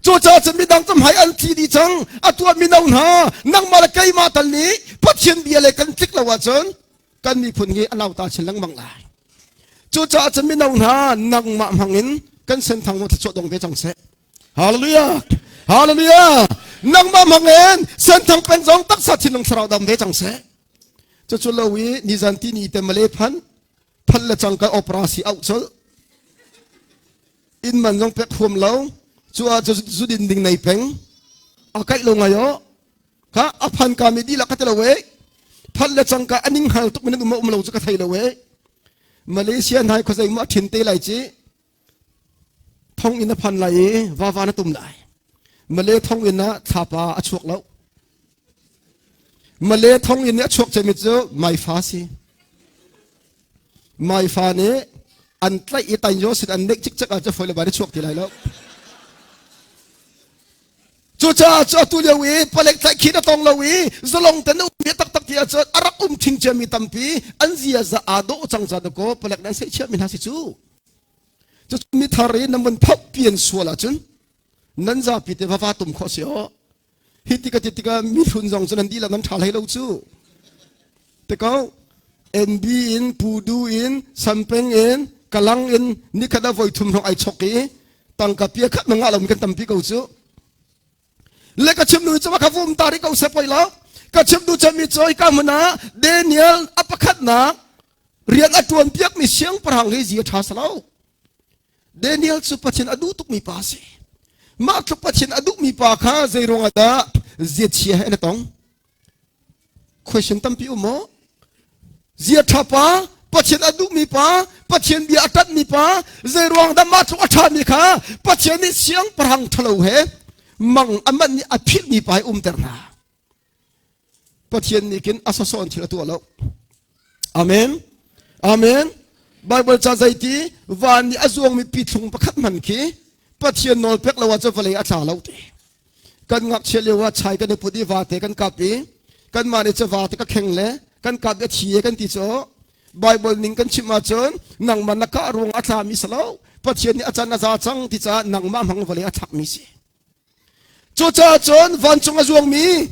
cucaah cun midang cu hmai an thi dih cang a tuah mino hna nangmah le keimah tal nih Pathian bia le kan tlik lo ahcun kan miphun hi a lauta chin lengmang lai Cucaah cun mino hna nangmah hmangin kan senthang zong thluachuah dong ve cang seh. Hallelujah! Hallelujah! Nangmah hmangin senthang peng zong taksa thinlung thlarau dam ve cang seh. Cucu lo i nizan ti ni te male phan phan le cang ka opera si auh col inn man zong pek huam lo cu ah cu zu din ding nei peng a kaih lo ngai o Kha a phan ka mi dihlak ka ti lo e. Phan le cangka a ning hal tuk min um um lo cu ka thei lo e. Malaysia nai khuazei ma thin te lai ci thong in a phan lai i va va na tum lai. Malay thong in ah thlapa a chuak lo. Malay thong in a chuak cemi cu maifa si. Maifa nih an tlaih i tanyo sin an nek cikcek ah cu foi le bai na chuak ti lai lo. Cucaah cu atu lio i palek tlaihkhih a tong lo i zalong ten a um taktak ti ahcun a rak um thing ciami tampi an ziaza aa dawh cang ca dakaw palek nan seihchiahmi hna si cu. Cucu mi thar i nan vun phauh pian sual ahcun nan zapi te va va tum khawh si aw. Hi tika ti tikah mi hlun zong cu nan dihlak nan ṭha hlei lo cu. Te ko NB in Pudu in Sampeng in Kalang in nikhat ah voi thum hrawng ai chok i tangka pia khat na ngah lo mi kan tampi ko cu le ka chim nu cu ka vum ta ri ko se poi lo ka chim du chami choi ka hmun ah Daniel a pakhatnak rian a tuan piak mi siangpahrang hi zia tha salo Daniel cu Pathian a duh tuk mi pa si mah tluk Pathian a duh mi pa kha zei ruang ah dah zia chia he na tong Question tampi um maw? Zia ṭha pa, Pathian a duhmi pa, Pathian bia a ṭanhmi pa, zei ruang dah mah tluk a ṭhami kha Pathian nih siangpahrang ṭhalo he mang a manh nih a philhmi pa hi umter hna. Pathian nih khin a sawsawh thil a tuah lo. Amen. Amen. Bible ca zeiti van nih a zuangmi pithlung pakhat hman khi Pathian nawl pek lo ahcun vawlei a tla lo ti. Kan ngakchia lio ah chai kan i put i vate kan kap i kanmah nih cu vate ka kheng le kan kap i a thi e kan ti cu Bible ning kan chim ahcun nangmah na kah ruang a tlami si lo Pathian nih a can a za cang ti caah nangmah hmang vawlei a thlakmi si. Cucaah cun vancung a zuangmi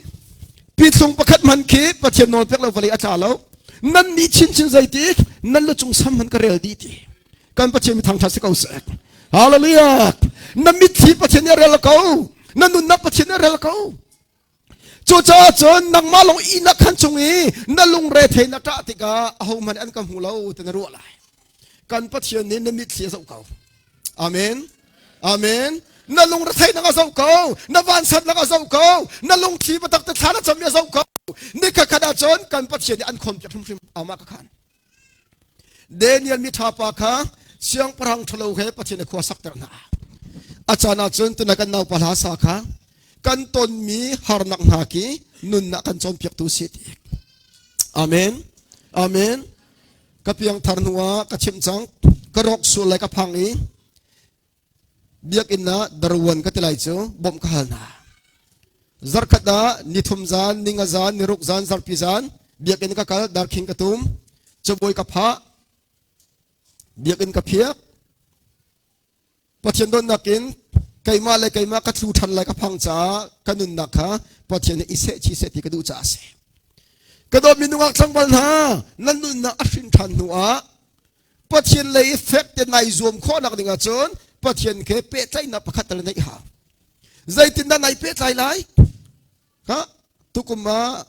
pithlung pakhat hman khi Pathian nawl pek lo vawlei a tla lo. Nan nih chinchin zeiti nan lu cung sam hman ka rel dih ti. Kan Pathian mi thangṭhat si ko seh. Hallelujah! Na mitthli Pathian nih a rel ko. Na nunnak Pathian nih a rel ko. Cucaah cun nangmah lawng ihnak khan chung i na lungre thei na ṭah tikah ahohmanh an ka hmu lo ti na ruah lai. Kan Pathian nih na mitthli a zoh ko. Amen. Amen. Na lungretheihnak a zoh ko. Na vansatnak a zoh ko. Na lungthli biatak te thla na cammi a zoh ko. Ni khat ahcun kan Pathian nih an khon piak hrimhrim. Amah ka khan. Daniel miṭha pa kha siangpahrang ṭhalo he Pathian a khua sakter hna. A caan ahcun tuna kan naupa hla sa kha kan tonmi harnak hna khi nunnak kan cawnpiaktu si ti. Amen. Amen. Ka piangthar hnu ah ka chimh cang. Ka rawk sual lai ka phang i biakinn ah darwan ka ti lai cu bawmh ka hal hna. Zarkhat ah nithum zan, ninga zan, niruk zan, zarpi zan biakinn ka kal, darkhing ka tum, cabuai ka phah, biakinn ka phiak. Pathian dawtnak in keimah le keimah ka thlu ṭhan lai ka phang caah ka nunnak kha Pathian nih i seh chi seh ti ka duh caah a si. Ka dawtmi nungak tlangval hna, nan nunnak a hrin ṭhan hnu ah Pathian lei i fek te nai zuam khawhnak ding ahcun Pathian ke pehtlaihnak pakhat tal neih hau. Zeitindah nai pehtlai lai? Ka tukum ah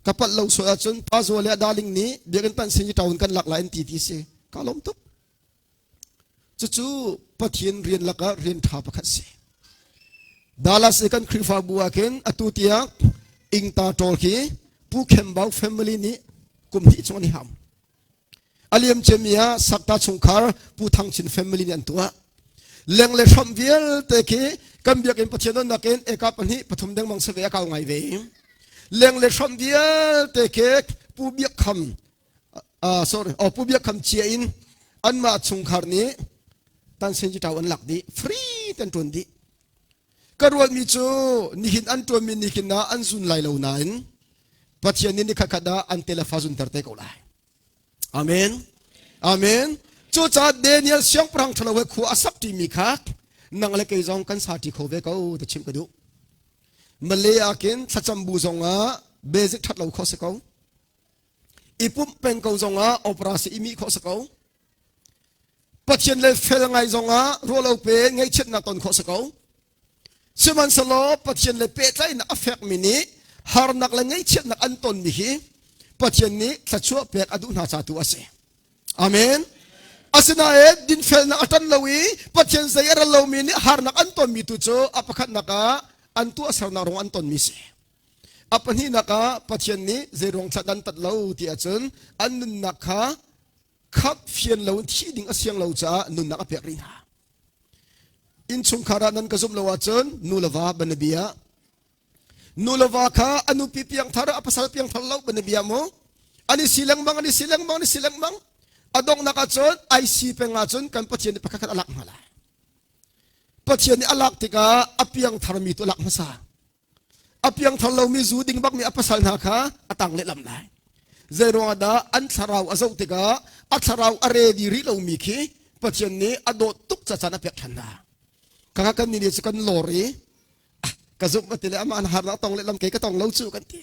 ka palh lo sual ahcun Pa Zaw le Darling nih biakinn pan sin i town kan lak lai an ti ti si. Ka lawm tuk. Cucu Pathian rian lakah rian ṭha pakhat si. Dallas i kan Khrihfabu ah khin atu tiang ingta ṭawl khi Pu Khem Bau family nih kum hnih chung an i ham. A liam ciami ah Sakta chungkhar Pu Thang Chin family nih an tuah. Leng le hramh vialte khi kan biakinn Pathian donnak in eka pahnih pathum dengmang si ve a kau ngai ve. Leng le hramh vialte khi Pu Biak Kham sorry oh Pu Biak Kham chia in anmah chungkhar nih tan sen tau an lak dih free ten tuan dih. Ka ruatmi cu nihin an tuanmi nihin ah an zun lai lo nain Pathian nih nikhatkhat ah an telefa zunter te ko lai. Amen. Amen. Cucaah Daniel siangpahrang ṭhalo he khua a sak ṭimi kha nang le kei zong kan sa ṭi kho ve ko ti chim ka duh. Malay ah khin thlacam bu zong ah basic ṭhat lo kho si ko. I pumh peng ko zong ah opera si i mih khawh si ko. Pathian le fel ngai zong ah ruahlo pe ngaihchiatnak ton khawh si ko. Sihmanhsehlaw Pathian le pehtlaihnak a fekmi nih harnak le ngaihchiatnak an tonmi hi Pathian nih thluachuah pek a duh hna ca tu a si. Amen. Asinain dinfelnak a ṭan lo i Pathian zei a ral lomi nih harnak an tonmi tu cu a pakhatnak ah an tuahsernak ruang an tonmi si. A pahnihnak ah Pathian nih zei ruang thla dan tat lo ti ahcun an nunnak kha khap fian lo in thih ding a siang lo caah nunnak a pek rih hna. Innchungkhar ah nan ka zumh lo ahcun nu le va banabia nu le va kha a nupi piangthar a pasal piangthar lo banabia mu an i si lengmang an i si lengmang an i si lengmang a donghnak ahcun ai si peng ahcun kan Pathian nih pakhat khat a lak hna lai Pathian nih a lak tikah a piangthar mi tu a lak hmasa a piangthar lomi zu ding bakmi a pasal hna kha a tang lehlam lai zei ruangah dah an thlarau a zoh tikah a thlarau a ready rih lomi khi Pathian nih a dawt tuk ca caan a pek ṭhan hna kha kan nih cu kan lor i ka zumh a ti le amah an harnak tong lehlam kei ka tong lo cu kan ti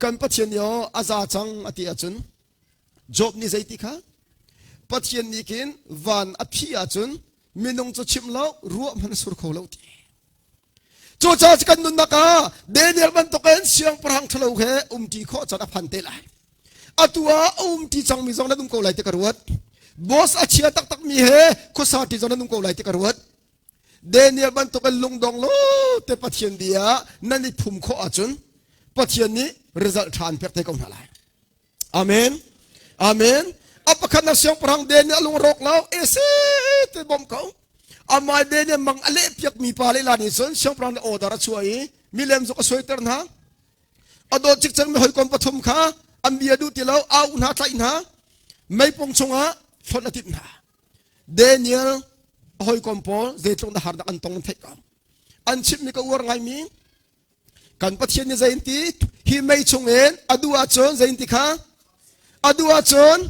kan Pathian nih aw a za cang a ti ahcun Job nih zeiti kha Pathian nih khin van a phih ahcun minung cu chim lo ruah hmanh sur kho lo ti Cucaah kan nunnak ah Daniel bantukin siangpahrang ṭhalo he umṭi khawh caan a phan te lai. Atu ah a umṭi cangmi zong nan um ko lai ti ka ruat. Boss a chia taktakmi he khuasa ṭi zong nan um ko lai ti ka ruat. Daniel bantukin lungdong lo te Pathian bia nan i phum khawh ahcun Pathian nih result ṭha an pek te ko hna lai. Amen. Amen. A pakhatnak siangpahrang Daniel a lung rawk lo ese te bom ko. Amai Daniel mang a leh piak mi pa le la nih cun siangpahrang nih order a chuah i milem zuk a suaiter hna. A dawt cikcek mi hawikom pathum kha an bia duh ti lo au hna tlaih hna meipung chungah hlonh a timh hna. Daniel a hawikom pawl zeitluk na harnak an tong an theih ko. An chimhmi ka uar ngaimi Kan Pathian nih zei ti hi mei chungin a duh ahcun zei ti kha a duh ahcun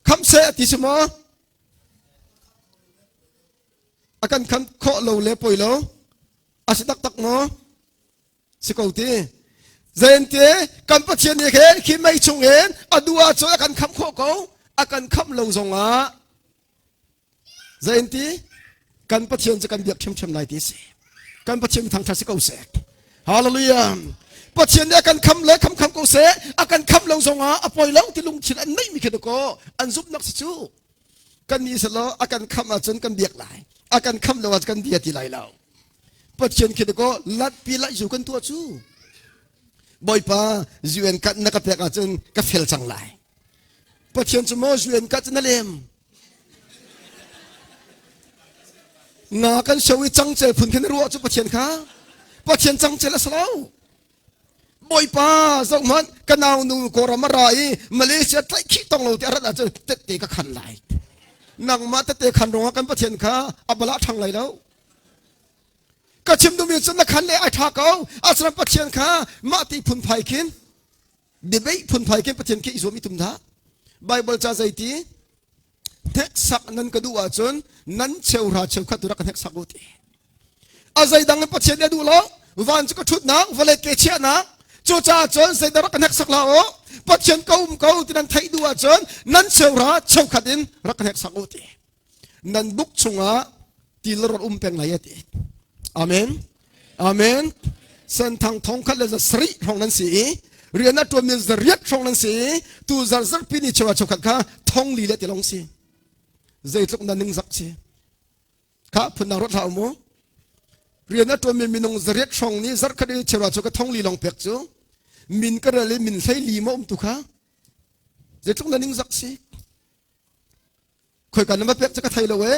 khamh seh ti si maw? A kan khamh khawh lo le poi lo a si taktak maw? Si ko ti. Zeinte kan Pathian nih khin khi mei chungin a duh ahcun a kan khamh khawh ko a kan khamh lo zongah Zeinti kan Pathian cu kan biak ṭhiamṭhiam lai ti si. Kan Pathian thangṭhat si ko seh. Hallelujah. Pathian nih a kan kham le kham kham ko seh. A kan kham lo zongah a poi lo ti lungthin an neihmi khi ko an zumhnak si cu. Kan nih selaw a kan kham ahcun kan biak lai. A kan kham lo ahcun kan bia ti lai lo. Pathian khi ko latpi lai zu kan tuah cu. Bawipa UN kat na ka pek ahcun ka fel cang lai. Pathian cu maw UN kat cu na lem. Nga kan so i cangcel phun khin ruah cu Pathian kha Pathian cangcel a si lo. Bawipa zohhmanh ka nau nu Kawlram a ra i Malaysia tlaih khih tong lo ti a rat ahcun tette ka khan lai. Nangmah tette khan ruangah kan Pathian kha a bala ṭhang lai lo. Ka chim duhmi cu na khan le ai ṭha ko. Asinain Pathian kha mah ti phunphai khin debate phunphai khin Pathian khi i zuam i tum dah. Bible ca zeiti hneksak nan ka duh ahcun nan cheuhra cheukhat tu rak ka hneksak u ti. A zeidang in Pathian nih a duh lo. Van cu ka ṭhutnak, vawlei ke chiahnak. Cucaah cun zeidah rak ka hneksak hlah u. Pathian ka um ko ti nan theih duh ahcun nan cheuhra cheukhat in rak ka hneksak u ti. Nan buk chungah til rawt um peng lai a ti. Amen. Amen. Senthang thong khat le za sarih hrawng nan si i rian a ṭuanmi zariat hrawng nan si i tu zar zarpi ni cheuhra cheukhat kha thong li le ti long si. Zeitluk na ningzak si. Kha phundang ruat hlah u mu. Rian a ṭuanmi minung zariat hrawng nih zarhkhat i cheuhra cheukhat thong li long pek cu min ka rel i min hlei li ma um tu kha zeitluk na ningzak si. Khoika nan va pek cu ka thei lo e.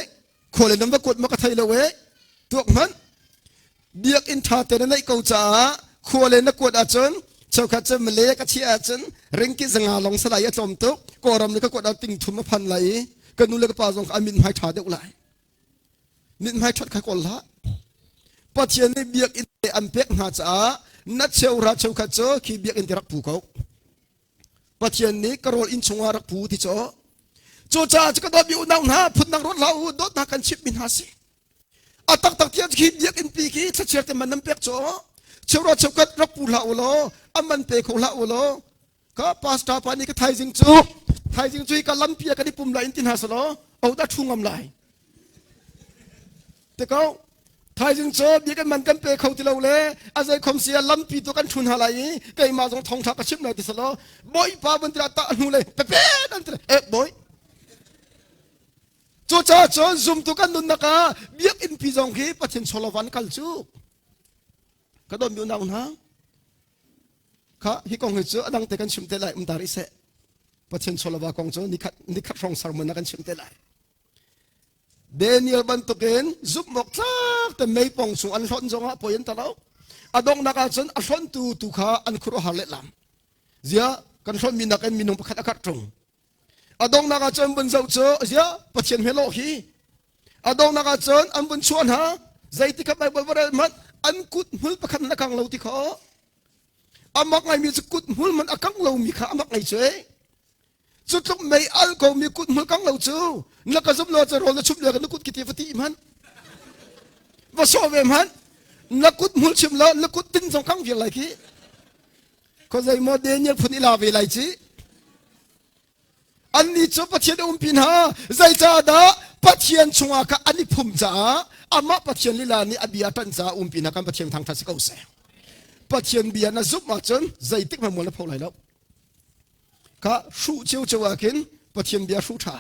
Khual in nan va kuat ma ka thei lo e. Tuak hmanh. Biakinn ṭha te na neih ko caah khua le na kuat ahcun cheukhat cu Malay ka chiah ahcun ringki zanga long salai a tlawm tuk. Kawlram le ka kuat ah ting thum a phan lai i ka nu le ka pa zong kha an mithmai ṭha deuh lai. Mithmai ṭhat kha kawl hlah. Pathian nih biakinn an pek hna caah na cheuhra cheukhat cu khi biakinn ti rak pu ko. Pathian nih ka rawl inn chungah rak pu ti caw. Cucaah cu ka dawtmi unau hna phundang ruat hlah u dawtnak kan chimhmi hna si. A taktak tiah khi biakinn pi khi thlachiar te man nan pek caw. Cheuhra cheukhat rak pu hlah u law a man pe kho hlah u law ka pastor pa nih ka thaizing cu thaizing cu ka lampi ah kan i pum lai in ti hna selaw o dah thu ngam lai. Te ko thaizing cu bia kan man kan pe kho ti lo le a zei khom sia lampi tu kan thun ha lai i keimah zong thongtha ka chim lai ti selaw bawipa van tira ta hnu le pepe an ti e bawi cu caah cun zumtu kan nunnak ah biakinn pi zong khi Pathian chawlawvan kal cu ka don mi unau hna kha hi kong hi cu adang te kan chim te lai um ta rih seh Pathian chawlawva kong cu nikhat nikhat hrawng sermon na kan chim te lai Daniel bantukin zumhawk tlak te meipong chung an hlonh zongah poi an talo. A donghnak ahcun a hlonhtu tu kha an khuaruahhar lehlam. Zia kan hlonhmi nakin minung pakhat a karh ṭung. A donghnak ahcun vun zoh cu zia Pathian hme lawh hi. A donghnak ahcun an vun chuah hna zeitik kha Bible va rel hmanh an kut hmul pakhat na kang lo ti kho. A mak ngaimi cu kut hmul man a kang lomi kha a mak ngai cu eh. Cu tluk mei al ko mi kut hmul kang lo cu na ka zum lo cu rawl na chum le na kut kiti va ti hmanh va sawh ve hmanh na kut hmul chim lo na kut tin zong kang vial lai khi ko zei maw Daniel phun ila ve lai ci anni cu Pathian a umpi hna zeicahdah Pathian chungah kha an i phum caah amah Pathian lila nih a bia ṭan caah umpi hna kan Pathian thangṭhat si ko seh Pathian bia na zumh ahcun zeitik hmanh mual na pho lai lo Kha hruh ciocio ah khin Pathian bia hruh ṭha.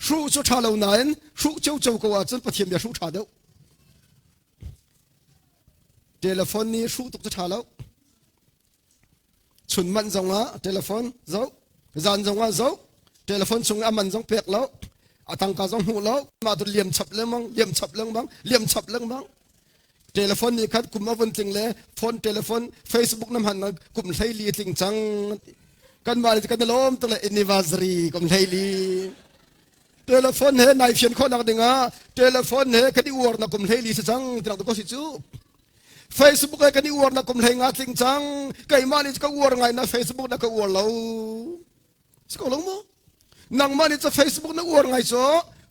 Hruh cu ṭha lo nain hruh ciocio ko ahcun Pathian bia hruh ṭha deuh. Telephone nih hruh tuk cu ṭha lo. Chun manh zongah telephone zoh, zan zongah zoh, telephone chung i a man zong pek lo, a tangka zong hmuh lo, mah tu liam chap lengmang, liam chap lengmang, liam chap lengmang. Telephone nih khat kum a vun tling le phone telephone Facebook na hman kum 14 tling cang kan mah kan lawm tuk le anniversary kum 14 telephone he nai fian khawh nak dingah telephone he kan i uar na kum 14 si cang tinak ko si cu Facebook he kan i uar na kum 15 tling cang keimah nih ka uar ngai na Facebook na ka uar lo si ko lo mu nangmah nih cu Facebook na uar ngai cu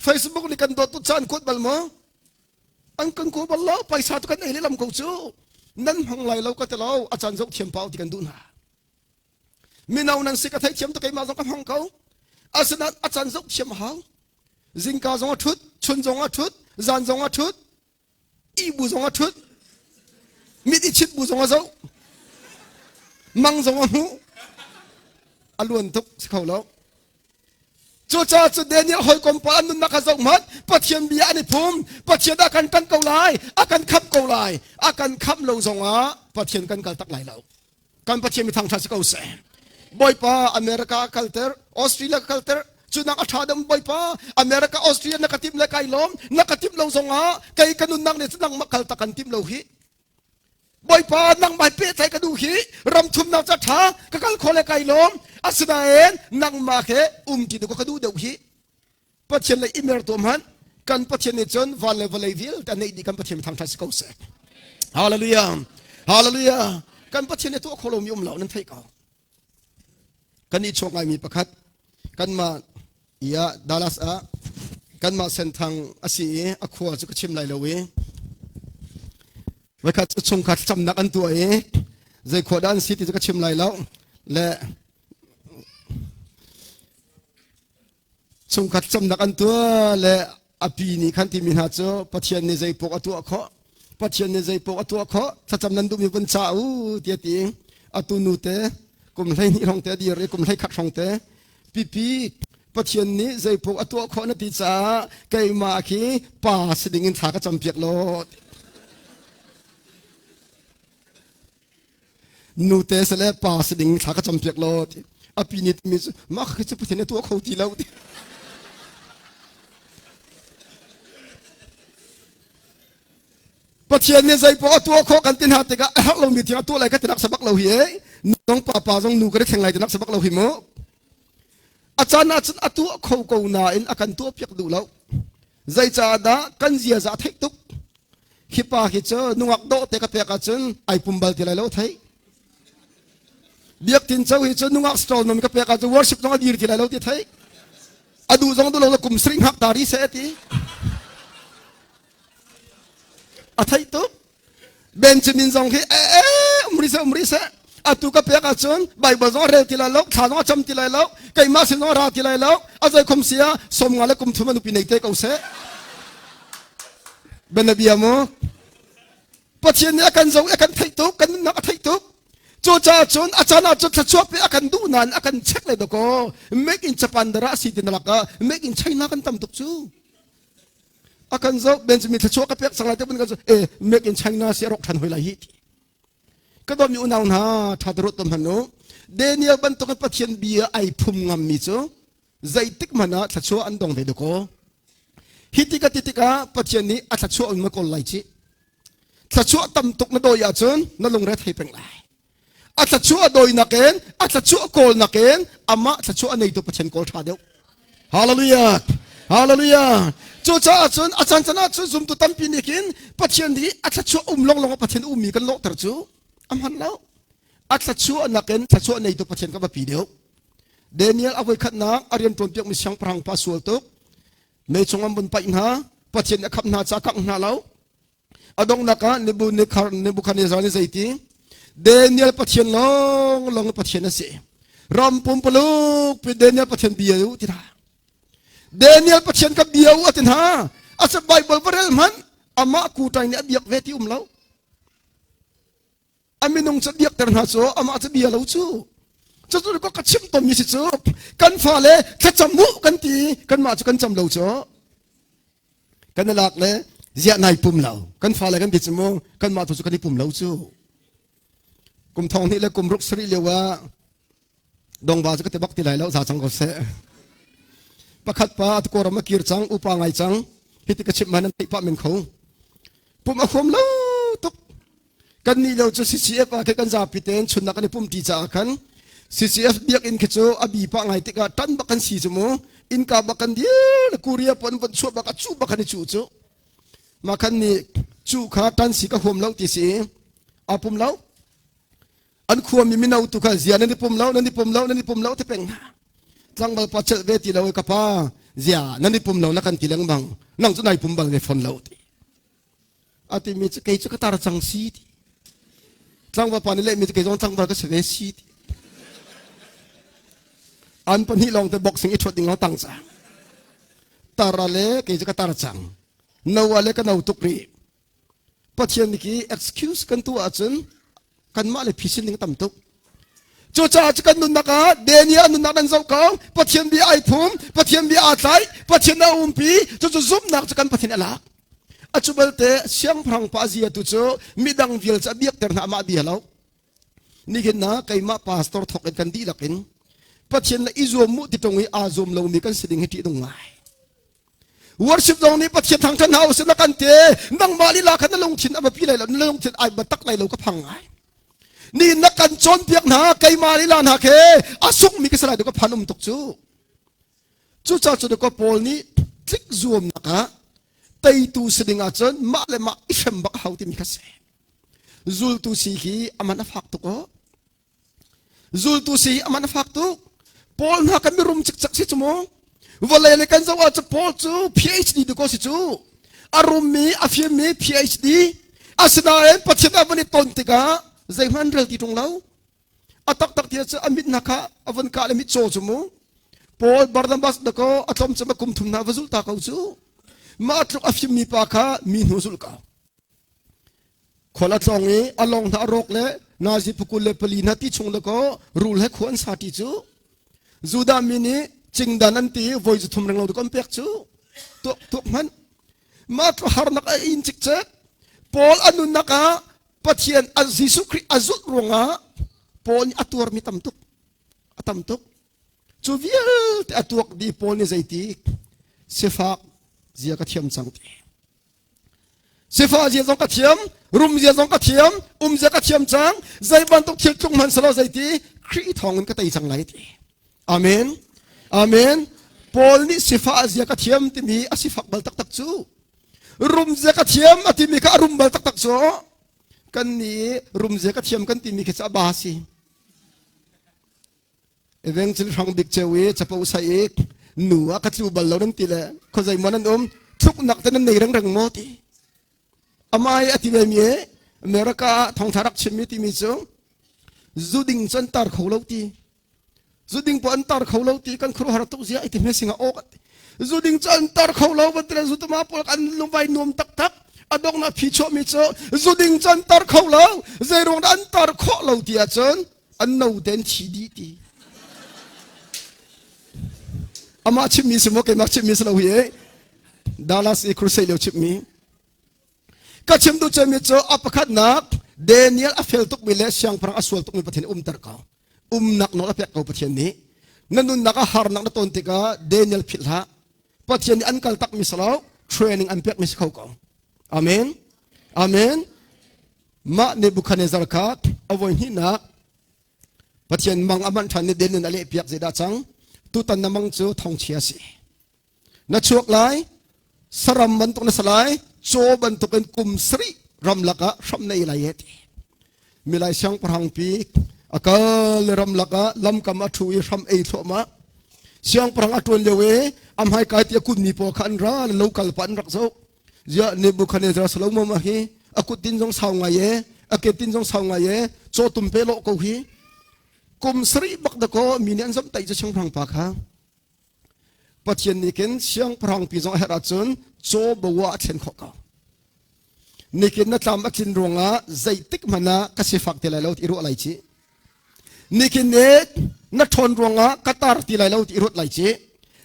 Facebook nih kan dawt tu caan kuat bal maw An kan ko bal lo, paisa tu kan ei lehlam ko cu. Nan hmang lai lo ka ti lo, a caan zoh thiam pau ti kan duh hna. Mino nan si ka thei thiam tu keimah zong ka hmang ko. Asinain a caan zoh thiam a hau. Zingka zong a ṭhut, chun zong a ṭhut, zan zong a ṭhut, ihbu zong a ṭhut, mit i chit bu zong a zoh, mang zong a hmuh. A luan tuk si kho lo. Cucaah cu Daniel hawikom pawl an nunnak kha zoh hmanh. Pathian bia an i phum. Pathian a kan ṭanh ko lai, a kan khamh ko lai. A kan khamh lo zongah Pathian kan kal tak lai lo. Kan Pathian mi thangṭhat si ko seh. Bawipa America kalter, Australia kalter, cunak a ṭha deuh Bawipa America Australia na ka timh le kai lawm, na ka timh lo zongah kei ka nunnak nih cun nangmah kal tak kan timh lo hi. Bawipa nangmah pehtlaih ka duh hi ram thumnak ca ṭha ka kal kho le kai lawm asinain nangmah he um ti ka duh deuh hi Pathian le i mer tuah hmanh kan Pathian nih cun van le vawlei vialte a neih dih kan Pathian thangṭhat si ko seh. Hallelujah. Hallelujah. Kan Pathian nih tuah kho lomi um lo nan theih ko. Kan i chuak ngaimi pakhat kanmah ia Dallas ah kanmah Senthang a si i a khua cu ka chim lai lo i voikhat cu chungkhat thlacamnak an tuah i zei khua dah an si ti cu ka chim lai lo le chungkhat camnak an tuah le a pi nih khan timi hna cu Pathian nih zei paoh a tuah khawh Pathian nih zei paoh a tuah khawh thlacam nan duhmi vun ca u tiah ti atu nu te kum 12 hrawng te a dir i kum 11 hrawng te pipi Pathian nih zei paoh a tuah khawh na ti caah keimah khi pa si ding in thla ka campiak law nute se le pa si ding thla ka campiak law ti a pi nih timi cu mah khi cu Pathian nih tuah kho ti lo ti Pathian nih zei poah tuah khawh kan ti hna tikah a herh lomi thil a tuah lai ka ti nak sabak lo hi e nu zong pa pa zong nu ka thleng lai ti nak sabak lo hi mu a caan ah cun a tuah kho ko nain a kan tuah piak duh lo Zeicahdah kan ziaza a theih tuk? Hi pa hi cu nungak dawh te ka pek ahcun ai pum bal ti lai lo theih. Biak Tin Cho hi cu nungak stall nom ka pek ahcun worship zong a dir ti lai lo ti theih. A duh zong duh lo kum sring hak ta ri seh ti. A theih tuk. Benjamin zong hi e e um ri seh um ri seh atu ka pek ahcun Bible zong a rel ti lai lo thla zong a cam ti lai lo keimah sin zong a ra ti lai lo a zei khom sia 50 le kum thum a nupi nei te ko seh bianabia mu Pathian nih a kan zoh i a kan theih tuk kan nunnak a theih tuk cucaah cun a caan ah cun thluachuah pe a kan duh nain a kan check le dakaw make in Japan dara si ti na lak ah make in China kan tam tuk cu a kan zoh Benjamin thluachuah ka pek cang lai te kan zoh e make in China si a rawk than hoi lai hi ti ka dawmi unau hna tha te ruat tom han u Daniel bantuk in Pathian bia ai phum ngam mi cu zeitik hmanh ah thluachuah an dong ve dakaw hi ti ka ti tikah Pathian nih a thluachuah un ma kawl lai ci thluachuah tam tuk na dawi ahcun na lungre thei peng lai a thluachuah dawi nakin a thluachuah kawl nakin amah thluachuah a neitu Pathian kawl ṭha deuh hallelujah hallelujah cucaah cun a caan caan ah cun zumtu tampi nih khin Pathian nih a thluachuah um longlong ah Pathian ummi kan lawhter cu a hman lo a thluachuah nakin thluachuah neitu Pathian kan biapi deuh Daniel a voikhatnak a rian ṭuan piakmi siangpahrang pa sual tuk mei chung an vun paih hna Pathian nih a khamh hna caah kangh hna lo A donghnak ah Nebuchadnezzar nih zeiti? Daniel Pathian lawng lawng Pathian a si. Ram pumpaluk pi Daniel Pathian bia u ti hna. Daniel Pathian ka bia u ati hna. Asa Bible va rel hmanh amah kutai nih a biak ve ti um lo. A minung cu biakter hna cu amah cu bia lo cu. Cucu ko ka chim tommi si cu kan fale thlacam mu kan ti kanmah cu kan cam lo cu. Kan i lak le ziah nai pum lo kan fale kan ti cu mu kanmah tu cu kan i pum lo cu kum thong hnih le kum ruk sarih lio ah dongva cu ka ti bak ti lai lo za cang ko seh pakhat pa kawram a kir cang upa ngai cang hiti ka chimh man an theih pah men kho pum a huam lo tuk kan nih lo cu CCF ah khi kan zapi tein chunnak kan i pum ti caah khan CCF biakinn khi cu a bi pah ngai tikah tan bak kan si cu mu innka bak kan dir Korea pon von chuah bak a cu bak kan i cu cu mah khan nih cu kha tan si ka huam lo ti si a pum lo an khuami mino tu kha zia nan i pum lo nan i pum lo nan i pum lo ti peng hna tlangval pa chelh ve ti lo ka pa zia nan i pum lo na kan ti lengmang nang cu nai pum bal ve fon lo ti A timi cu kei cu ka tar cang si ti. Tlangval pa nih lehmi cu kei zong tlangval ka si ve si ti. An pahnih lawng te boxing i ṭhuat ding lawng tang cang. Tar le kei cu ka tar cang. No le ka no tuk rih. Pathian nih khi excuse kan tuah ahcun kanmah le phisin ding tam tuk. Cucaah cu kan nunnak ah Daniel nunnak nan zoh ko Pathian bia ai phum Pathian bia aa tlai Pathian a umpi cucu zumhnak cu kan Pathian a lak a cu balte siangpahrang pa zia tu cu midang vial cu a biakter hna amah bia lo nihin na keimah pastor thok in kan dihlak in Pathian le i zuam mu ti tung i aa zuam lomi kan si ding hi ṭih dung ngai worship zong nih Pathian thangṭhat hna usih na kan te nangmah lila khan na lungthin a biapi lai lo na lungthin ai biatak lai lo ka phang ngai ni na kan cawnpiak hna keimah lila hna khe a sungmi ka si lai ka phan um tuk cu cucaah cu ka Paul nih tlik zuamnak ah teitu si ding ahcun mah le mah i hrem bak a hau timi kha si. Zultu si hi aman a fak tuk aw. Zultu si hi aman a fak tuk. Paul hna kan mirum cikcek si cu mu. Vawlei le kan zoh ah cu Paul cu PhD tu ko si cu. A rummi a fimmi PhD. Asinain Pathian a van i ton tikah zeihmanh rel ti ṭung lo. A taktak ti cu a mit hna kha a von kah le mit caw cu mu. Paul Barnabas da ko a tlawm cem a kum thum hna va zulh ta ko cu. Mah tluk a fimmi pa kha mi hnu zulh ko. Khual a tlawng i a lawng hna a rawk le nazi phukul le pali hna ti chung le kaw rul he khua an sa ti cu. Judah mi nih cingdan an ti i voi zu thum renglo kan pek cu. Tuak tuak hmanh. Mah tluk harnak a in cikcek. Paul a nunnak ah Pathian a Jesuh Khrih a zulh ruangah Paul nih a tuarmi tam tuk. A tam tuk. Cu vialte a tuak dih Paul nih zeiti sifak zia ka thiam cang ti. Sifah zia zong ka thiam, rum zia zong ka thiam, um zia ka thiam cang. Zei bantuk thil tlung hmanh selaw zeiti Khrih thawng in ka tei cang lai ti. Amen. Amen. Paul nih sifah zia ka thiam timi a sifak bal taktak cu. Rum zia ka thiam a timi kha a rum bal taktak cu. Kan nih rum zia ka thiam kan timi khi cu a ba si. Evangel hrang bik ceu i capo sai i nu ah ka tlu bal lo nan ti le khuazei maw nan um thluknak te nan nei rengreng maw ti amai a ti ve mi e America ah thongtha rak chimmi timi cu zu ding cu an tar kho lo ti zu ding po an tar kho lo ti kan khuaruahhar tuk zia iti hme singa ok zu ding cu an tar kho lo ban zu tama pawl an lungvai nuam taktak a donghnak phi chuahmi cu zu ding cu an tar kho lo zei ruang dah an tar khawh lo ti ahcun an no ten thi dih ti amah chimmi si maw keimah chimmi si lo hi e Dallas i crusade lio chimmi ka chim duh cemi cu a pakhatnak Daniel a fel tukmi le siangpahrang a sual tukmi Pathian umter ko umnak nawl a pek ko Pathian nih na nunnak a harnak na ton tikah Daniel philh hlah Pathian nih an kal takmi si lo training an pekmi si kho ko amen amen Mah Nebuchadnezzar kha a voi hnihnak Pathian mang a manh ṭhan i den in a lehpiak zeidah cang? Tutan na mang cu thongchia a si. Na chuak lai, saram bantuk na si lai, caw bantukin kum sarih ramlak ah hram na ei lai e ti. Milai siangpahrang pi a kal i ramlak ah lamkam a ṭhu i hram ei thluahmah. Siangpahrang a ṭuan lio i a hmaikai ti a kunmi pawl kha an ra lo kal pah an rak zoh. Ziah Nebuchadnezzar Solomon ma hi a kut tin zong sau ngai e a ke tin zong sau ngai e chaw tum pe lo ko hi kum sarih bak da ko mi nih an zom tai cu siangpahrang pa kha Pathian nih khin siangpahrang pi zong a herh ahcun chaw bo ah a thlen khawh ko nikin na tlam a tlin ruangah zeitik hmanh ah ka sifak ti lai lo ti ruah lai ci Nihin ne na ṭhawn ruangah ka tar ti lai lo ti ruat lai ci.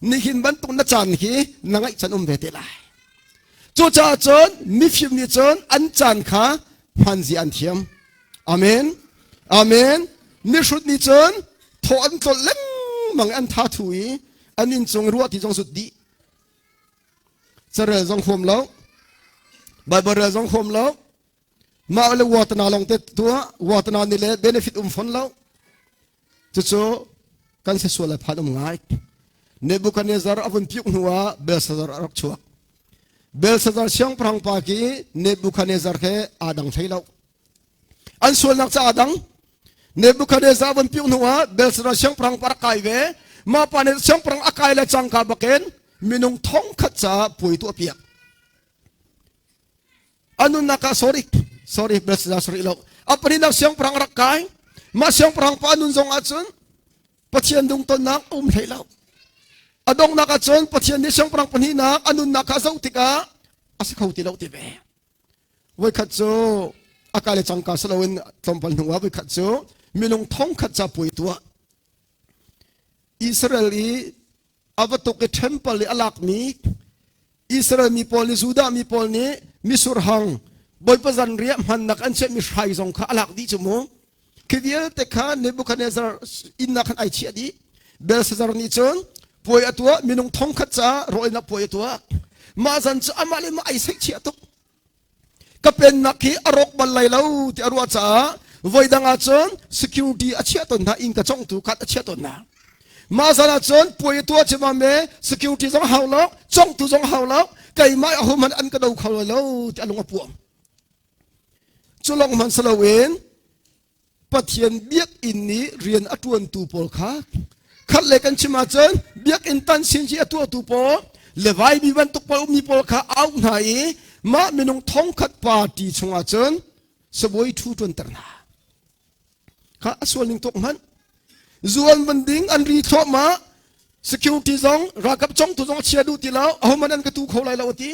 Nihin bantuk na caan hi na ngaih can um ve te lai. Cucaah cun mifim nih cun an caan kha hmanzi an thiam. Amen. Amen. Mihrut nih cun thaw an tlolh lengmang an tha thu i an inn cung ruah ti zong zut dih. Carel zong huam lo. Bible rel zong huam lo. Mah le watana lawng te tuah watana nih le benefit um fon lo. Cucu kan se sual le phan um ngai. Nebuchadnezzar a vun piuk hnu ah Belshazzar a rak chuak. Belshazzar siangpahrang pa ki Nebuchadnezzar he aa dang hlei lo. An sualnak ca aa dang. Nebuchadnezzar vun piuk hnu ah Belshazzar siangpahrang pa rak kai ve. Mah pa nih siangpahrang a kai le cangka bakin minung thong khat caah puai tuah piak. A nunnak ah sorry sorry Belshazzar sorry lo a pahnihnak siangpahrang rak kai mah siangpahrang pa nun zong ahcun Pathian dungtonnak a um hlei lo a donghnak ahcun Pathian nih siangpahrang pahnihnak a nunnak kha zoh tikah a si kho ti lo ti ve voikhat cu a kai le cangka si loin tlawmpal hnu ah voikhat cu minung thongkhat ca puai tuah Israel i a va tuk i temple i a lakmi Israel mi pawl nih Judah mi pawl nih misur hang Bawipa zanriah hmannak an chiahmi hrai zong kha a lak dih cu mu. Khi vialte kha Nebuchadnezzar inn ah khan ai chiah dih. Belshazzar nih cun puai a tuah minung thongkhat caah rawl puai a tuah. Mah zan cu amah le mah ai seihchiah tuk. Ka pennak hi a rawk bal lai lo ti a ruah caah voidang ahcun security a chiah tawn hna inn ka congtu khat a chiah tawn hna mah zan ahcun puai tuah cima me security zong hau lo congtu zong hau lo keimah a hum an ka do kho lo ti a lung a puam. Cu lawng hmanh si loin Pathian biakinn nih rian a ṭuantu pawl kha khat le kan chim ahcun biakinn tan sin ci a tuahtu pawl Levi mi bantuk pawl ummi pawl kha auh hna i mah minung thongkhat party chungah cun sabawi ṭhu ṭuanter hna. Kha a sual ning tuk hmanh. Zu an van ding an ri thluahmah security zong ralkap congtu zong a chia duh ti lo ahohmanh an ka tu kho lai lo a ti.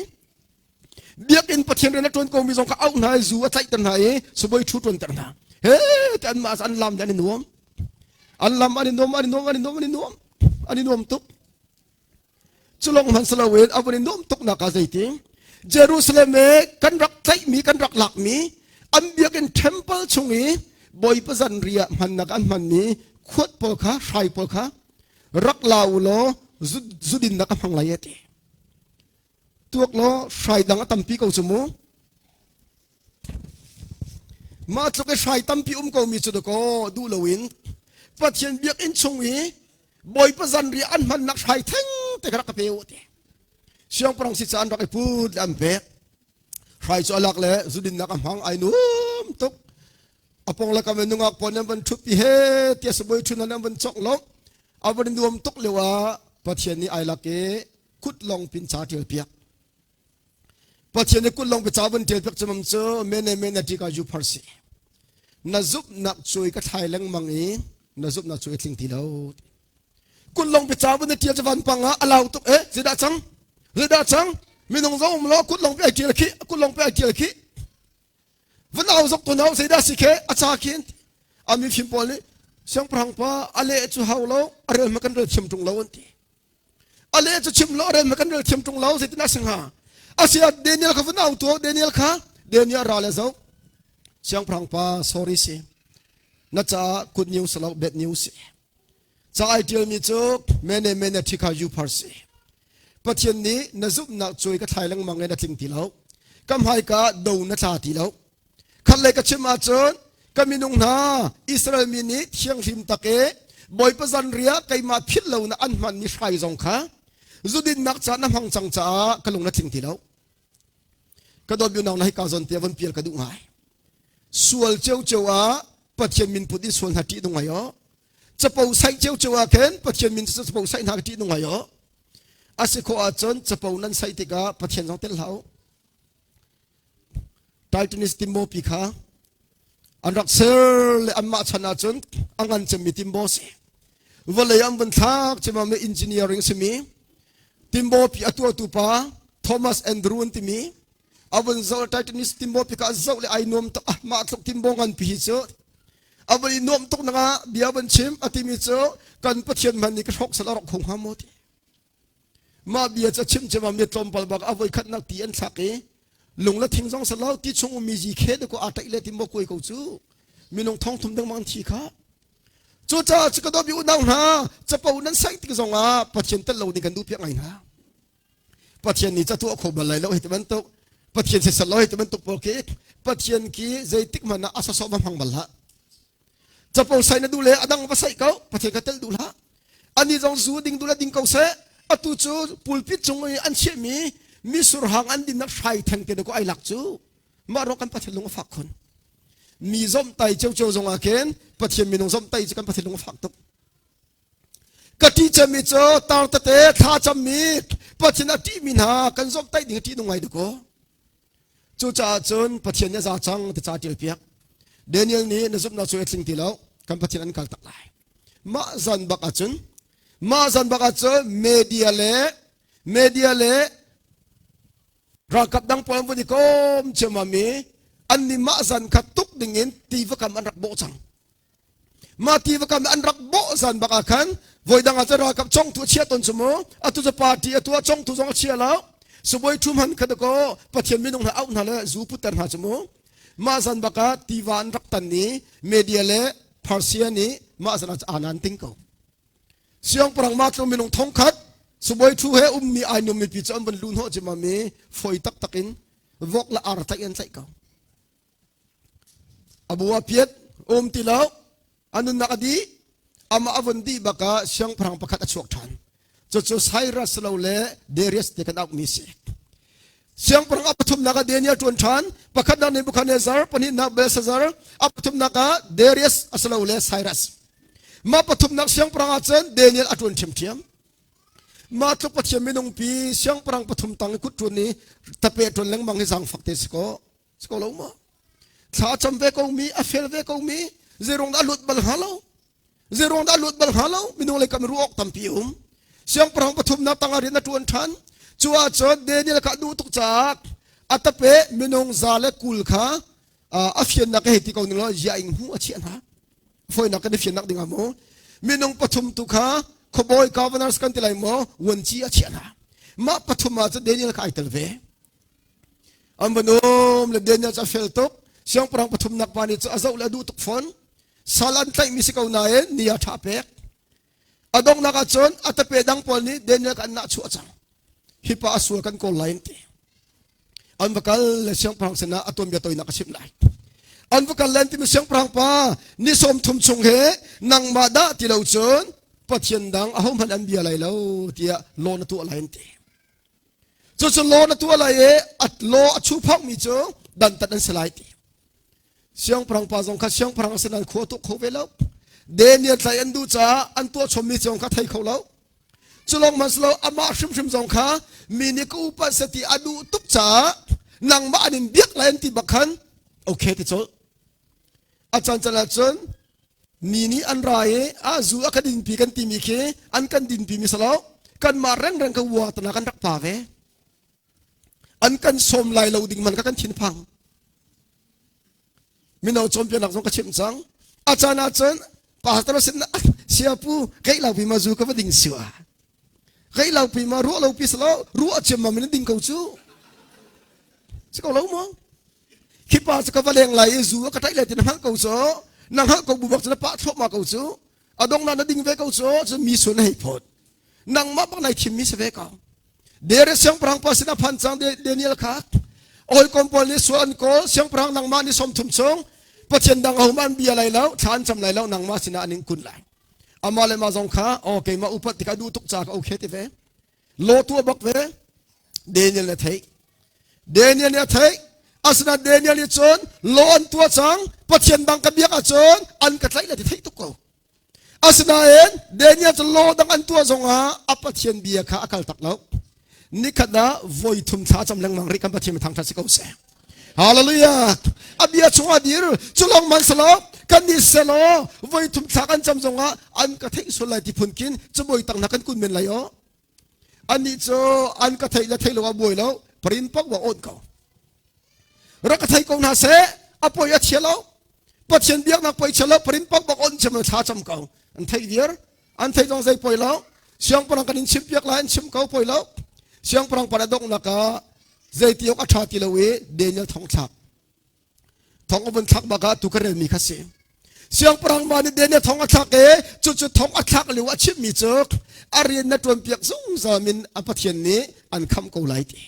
Biakinn Pathian rian a ṭuan komi zong kha auh hna i zu a tlaihter hna i sibawi ṭhu ṭuanter hna. He te anmah an lam an i nuam. An lam an i nuam, an i nuam, an i nuam, an i nuam, an i nuam tuk. Cu lawng hmanh si loin a vun i nuam tuk nak ah zeiti Jerusalem i kan rak tlaihmi, kan rak lakmi an biakinn temple chung i Bawipa zanriah hmannak an hmanmi khuat pawl kha, hrai pawl kha rak la u law zudinnak a hmang lai a ti. Tuak law hrai dang a tampi ko cu mu. Mah tluk i hrai tampi um komi cu dakaw duh loin Pathian biakinn chung i Bawipa zanriah an hmannak hrai theng te kha rak ka pe u ti. Siangpahrang si caan rak i put le an pek. Hrai cu a lak le zudinnak a hmang ai num tuk. A pong le kam in nungak pawl nan van ṭhut pi he tiah sabawi ṭhun nan van chok lo. A van nuam tuk lio ah Pathian nih ai lak i kut lawng pin ca ṭial piak. Pathian nih kut lawng ca van ṭial piak cumam cu mene mene ṭika ju phar si. Na zumhnak cuai ka thlai lengmang i na zumhnak cu i tling ti lo. Kut lawng ca van ṭial cu vanpang ah a lau tuk e zeidah cang? Zeidah cang? Minung zong um lo kut lawng pi ai ṭial khi kut lawng pi ai ṭial khi van au zok tu nau zeidah si khe a ca khin a mi fim pawl nih siangpahrang pa a leh cu hau lo a rel ma kan rel thiam ṭung lo an ti. A leh cu chim lo rel kan rel thiam ṭung lo zeitin a si hnga asia Daniel kha vun au tu Daniel kha Daniel ra le zo siangpahrang pa sorry si na caah good news lo bad news si ca ai tial mi cu mene mene thika yu phar si Pathian nih na zumhnak cuai ka thlai lengmang in a tling ti lo ka hmaika do na tla ti lo Khat le ka chim ahcun ka minung hna Israel mi nih thianghlim tak i Bawipa zanriah keimah philh lo na an hmanmi hrai zong kha zudinnak ca na hmang cang caah ka lung na tling ti lo. Ka dawt unau na hika zawn te von pial ka duh ngai. Sual ciocio ah Pathian min put in sual hna ṭih nung ngai aw. Capo saih ciocio ah khin Pathian min capo saih hna ka ṭih nung ngai aw. A si khawh ahcun capo nan saih tikah Pathian zong tel hlah u. Titanic timbo pi kha an rak ser le anmah chan ahcun a ngan cemmi timbo si. Vawlei an vun thlak cemami engineering simi timbo pi a tuahtu pa Thomas Andrew an timi a vun zoh Titanic timbo pi kha a zoh le ai nuam tuk ah mah tluk timbo ngan pi hi cu a vun i nuam tuk nanga bia vun chim a timi cu kan Pathian hman nih ka hrawk sal a rak khung hnga maw ti. Mah bia cu a chim cem ah mi tlawmpal bak a voikhatnak ti an thlak i lung le thing zong salo ti chung ummi zi khe de ko aa taih le ti maw kuai ko cu minung thong thum dengmang thi kha cucaah cu ka dawt unau hna capo nan saih tik zong ah Pathian tel lo ding kan duh piak ngai hna Pathian nih ca tuah kho bal lai lo hei ti bantuk Pathian sisal lo hei ti bantuk pawl khi Pathian khi zeitik hmanh ah a sawsawh va hmang bal hlah Capo sai na duh le a dang va saih ko Pathian kha tel duh hlah ani zong zu ding duh le ding ko seh atu cu pulpit cung i an chiahmi misur hang an dinnak hrai theng te ko ai lak cu mah ro kan Pathian lung a fak khun mi zomtai ciocio zong ah khin Pathian minung zomtai cu kan Pathian lung a fak tuk ka ṭih cemmi cu tar tete thla cammi Pathian a ṭihmi hna kan zomtaih ding a ṭih nung ngai dakaw Cucaah cun Pathian nih a za cang ti ca ṭial piak. Daniel nih na zumhnak cu a tling ti lo, kan Pathian an kal tak lai. Mah zan bak ahcun, mah zan bak ahcun media le media le ralkap dang pawl an vun i kom ciammam i an nih mah zan kha tuk dingin tiva kam an rak bawh cang. Mah tiva kam an rak bawh zan bak ah khan voidang ah cun ralkap congtu a chia ton cu mu atu cu party atu ah congtu zong a chia lo subawi thu hman kha ko pathian minung hna auh hna le zu putter hna cu mu mah zan bak ah tiva an rak tan i media le Persia nih mah zan ah anan ting ko siangpahrang ma tlung minung thongkhat subawi thu he ummi ai num mipi cu an van lu hnawh cima mi foi taktak in vok le ar tlaih an tlaih ko A bu a piat um ti lo a nunnak a dih amah a vun dih bak ah siangpahrang pakhat a chuak ṭhan cucu Cyrus lo le Darius ti kan auhmi si siangpahrang a pathumnak ah Daniel ṭuan ṭhan. Pakhatnak Nebuchadnezzar, pahnihnak Belshazzar, a pathumnak ah Darius asilole Cyrus. Mah pathumnak siangpahrang ah cun Daniel a ṭuan ṭhiamṭhiam. Mah tluk Pathian minung pi siangpahrang pathum tang i kut ṭuan i tape ṭuan lengmang hi zaangfak te si ko. Si ko lo maw? Thla a cam ve ko mi, a fel ve ko mi, zeirung dah a lut bal hnga lo? Zeirung dah a lut bal hnga lo? Minung lei kam ruah awk tampi um. Siangpahrang pathumnak tangah rian a ṭuan ṭhan. Cu ahcun Daniel kha a duh tuk caah a tape minung 120 kha a fiannak hei ti ko ning law zia ing hmu a chiah hna. Fawinak kan i fiannak ding ah mu. Minung pathum tu kha khuabawi governors kan ti lai maw vuanci a chiah hna. Mah pathum ah cun Daniel kha ai tel ve. An van um le Daniel cu a fel tuk. Siangpahrang pathumnak pa nih cu a zoh le a duh tuk fawn. Sal an tlaihmi si ko nain ni a ṭha pek. A donghnak ah cun a tape dang pawl nih Daniel kha an nahchuah cang. Hi pa a sual kan kawl lai an ti. An va kal le siangpahrang sinah a tuanbia toinak a chimh lai. An va kal len timi siangpahrang pa ni 30 chung he nangmah dah ti lo cun Pathian dang ahohmanh an bia lai lo tiah law na tuah lai an ti. Cucu law na tuah lai i a law a chuphakmi cu dantat an si lai ti. Siangpahrang pa zong kha siangpahrang a si nain khua tuk kho ve lo. Daniel tlai an duh caah an tuah chommi zong kha thei kho lo. Cu lawng hmanh si lo amah hrimhrim zong kha mi nih ka upat seh ti a duh tuk caah nangmah an in biak lai an ti bak khan okay ti colh. A caan caan ahcun mi nih an ra i a zu a ka dinpi kan timi khi an kan dinpi mi si lo kanmah rengreng ka uar tana kan rak pa ve. An kan sawm lai lo ding man kha kan thinphang. Mino cawnpiaknak zong ka chimh cang. A caan ahcun pastor sin siapu keih lo pi ma zu ka va ding siwa. Keih lo pi ma ruah lo pi salo ruah cem ma min ding ko cu. Si ko lo mo. Khi pa cu ka va leng lai i zu ka taih lai ti na hngalh ko cu. Na hngalh ko bu bak cu na pah thluahmah ko cu. A dong na na ding ve ko cu. Cu mi sun hei phot. Nangmah bak nai thim mi si ve ko. Dere siangpahrang pa sinah phan cang Daniel kha hawikom pawl nih sual an kawl siangpahrang nangmah ni 30 chung Pathian dang ahohmah an bia lai lo thla an cam lai lo nangmah sinah an in kun lai amah le mah zong kha aw keimah upat tikah duh tuk ca ka okay ti ve law tuah bak ve Daniel nih a theih Daniel nih a theih asinain Daniel nih cun law an tuah cang Pathian dang ka biak ahcun an ka tlaih le ti theih tuk ko Asinain Daniel cu law dang an tuah zongah a Pathian bia kha a kal tak lo. Nikhat ah voi thum thla cam lengmang rih kan Pathian thangthat si ko seh. Hallelujah. A bia chungah dir cu lawng man selo kan ni selo voi thum thla kan cam zongah an ka theih sual lai ti phun khin cabuai tang hna kan kun men lai o. Anih cu an ka theih le theih lo ah buai lo parin pak wa on ko. Rak ka thei ko hna seh a poi a chia lo. Pathian biaknak poi chia lo parin pak bak on chem thla cam ko. An thei viar an thei zong zei poi lo. Siangpahrang kan in chim piak lai an chim ko poi lo. Siangpahrang pa donghnak ah zei ti awk a ṭha ti lo i Daniel thong thlak. Thong a vun thlak bak ah tu ka relmi kha si. Siangpahrang ma nih Daniel thong a thlak i cucu thong a thlak lio a chimmi cu a rian na ṭuan piak zungzal min a Pathian nih an khamh ko lai ti.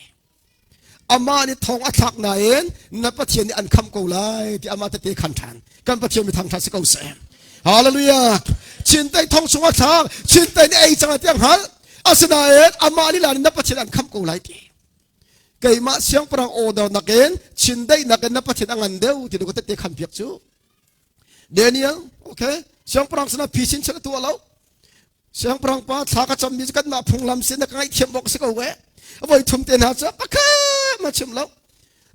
Amah nih thong a thlak nain na Pathian nih an khamh ko lai ti amah tete khan ṭhan. Kan Pathian mi thangṭhat si ko seh. Hallelujah. Chintai thong chung a thlak, chintai nih ei cang a tiang hngalh. Asinain amah lila nih na Pathian an khamh ko lai ti. Keimah siangpahrang order nakin chindaih nakin na Pathian a ngan deuh ti ka tete khan piak cu. Daniel, okay, siangpahrang sinah phisin chan a tuah lo. Siangpahrang pa thla ka cammi cu kanmah phunglam sin na ka ngaihthiam awk si ko e. Voi thum te hna cu pakhat ma chim lo.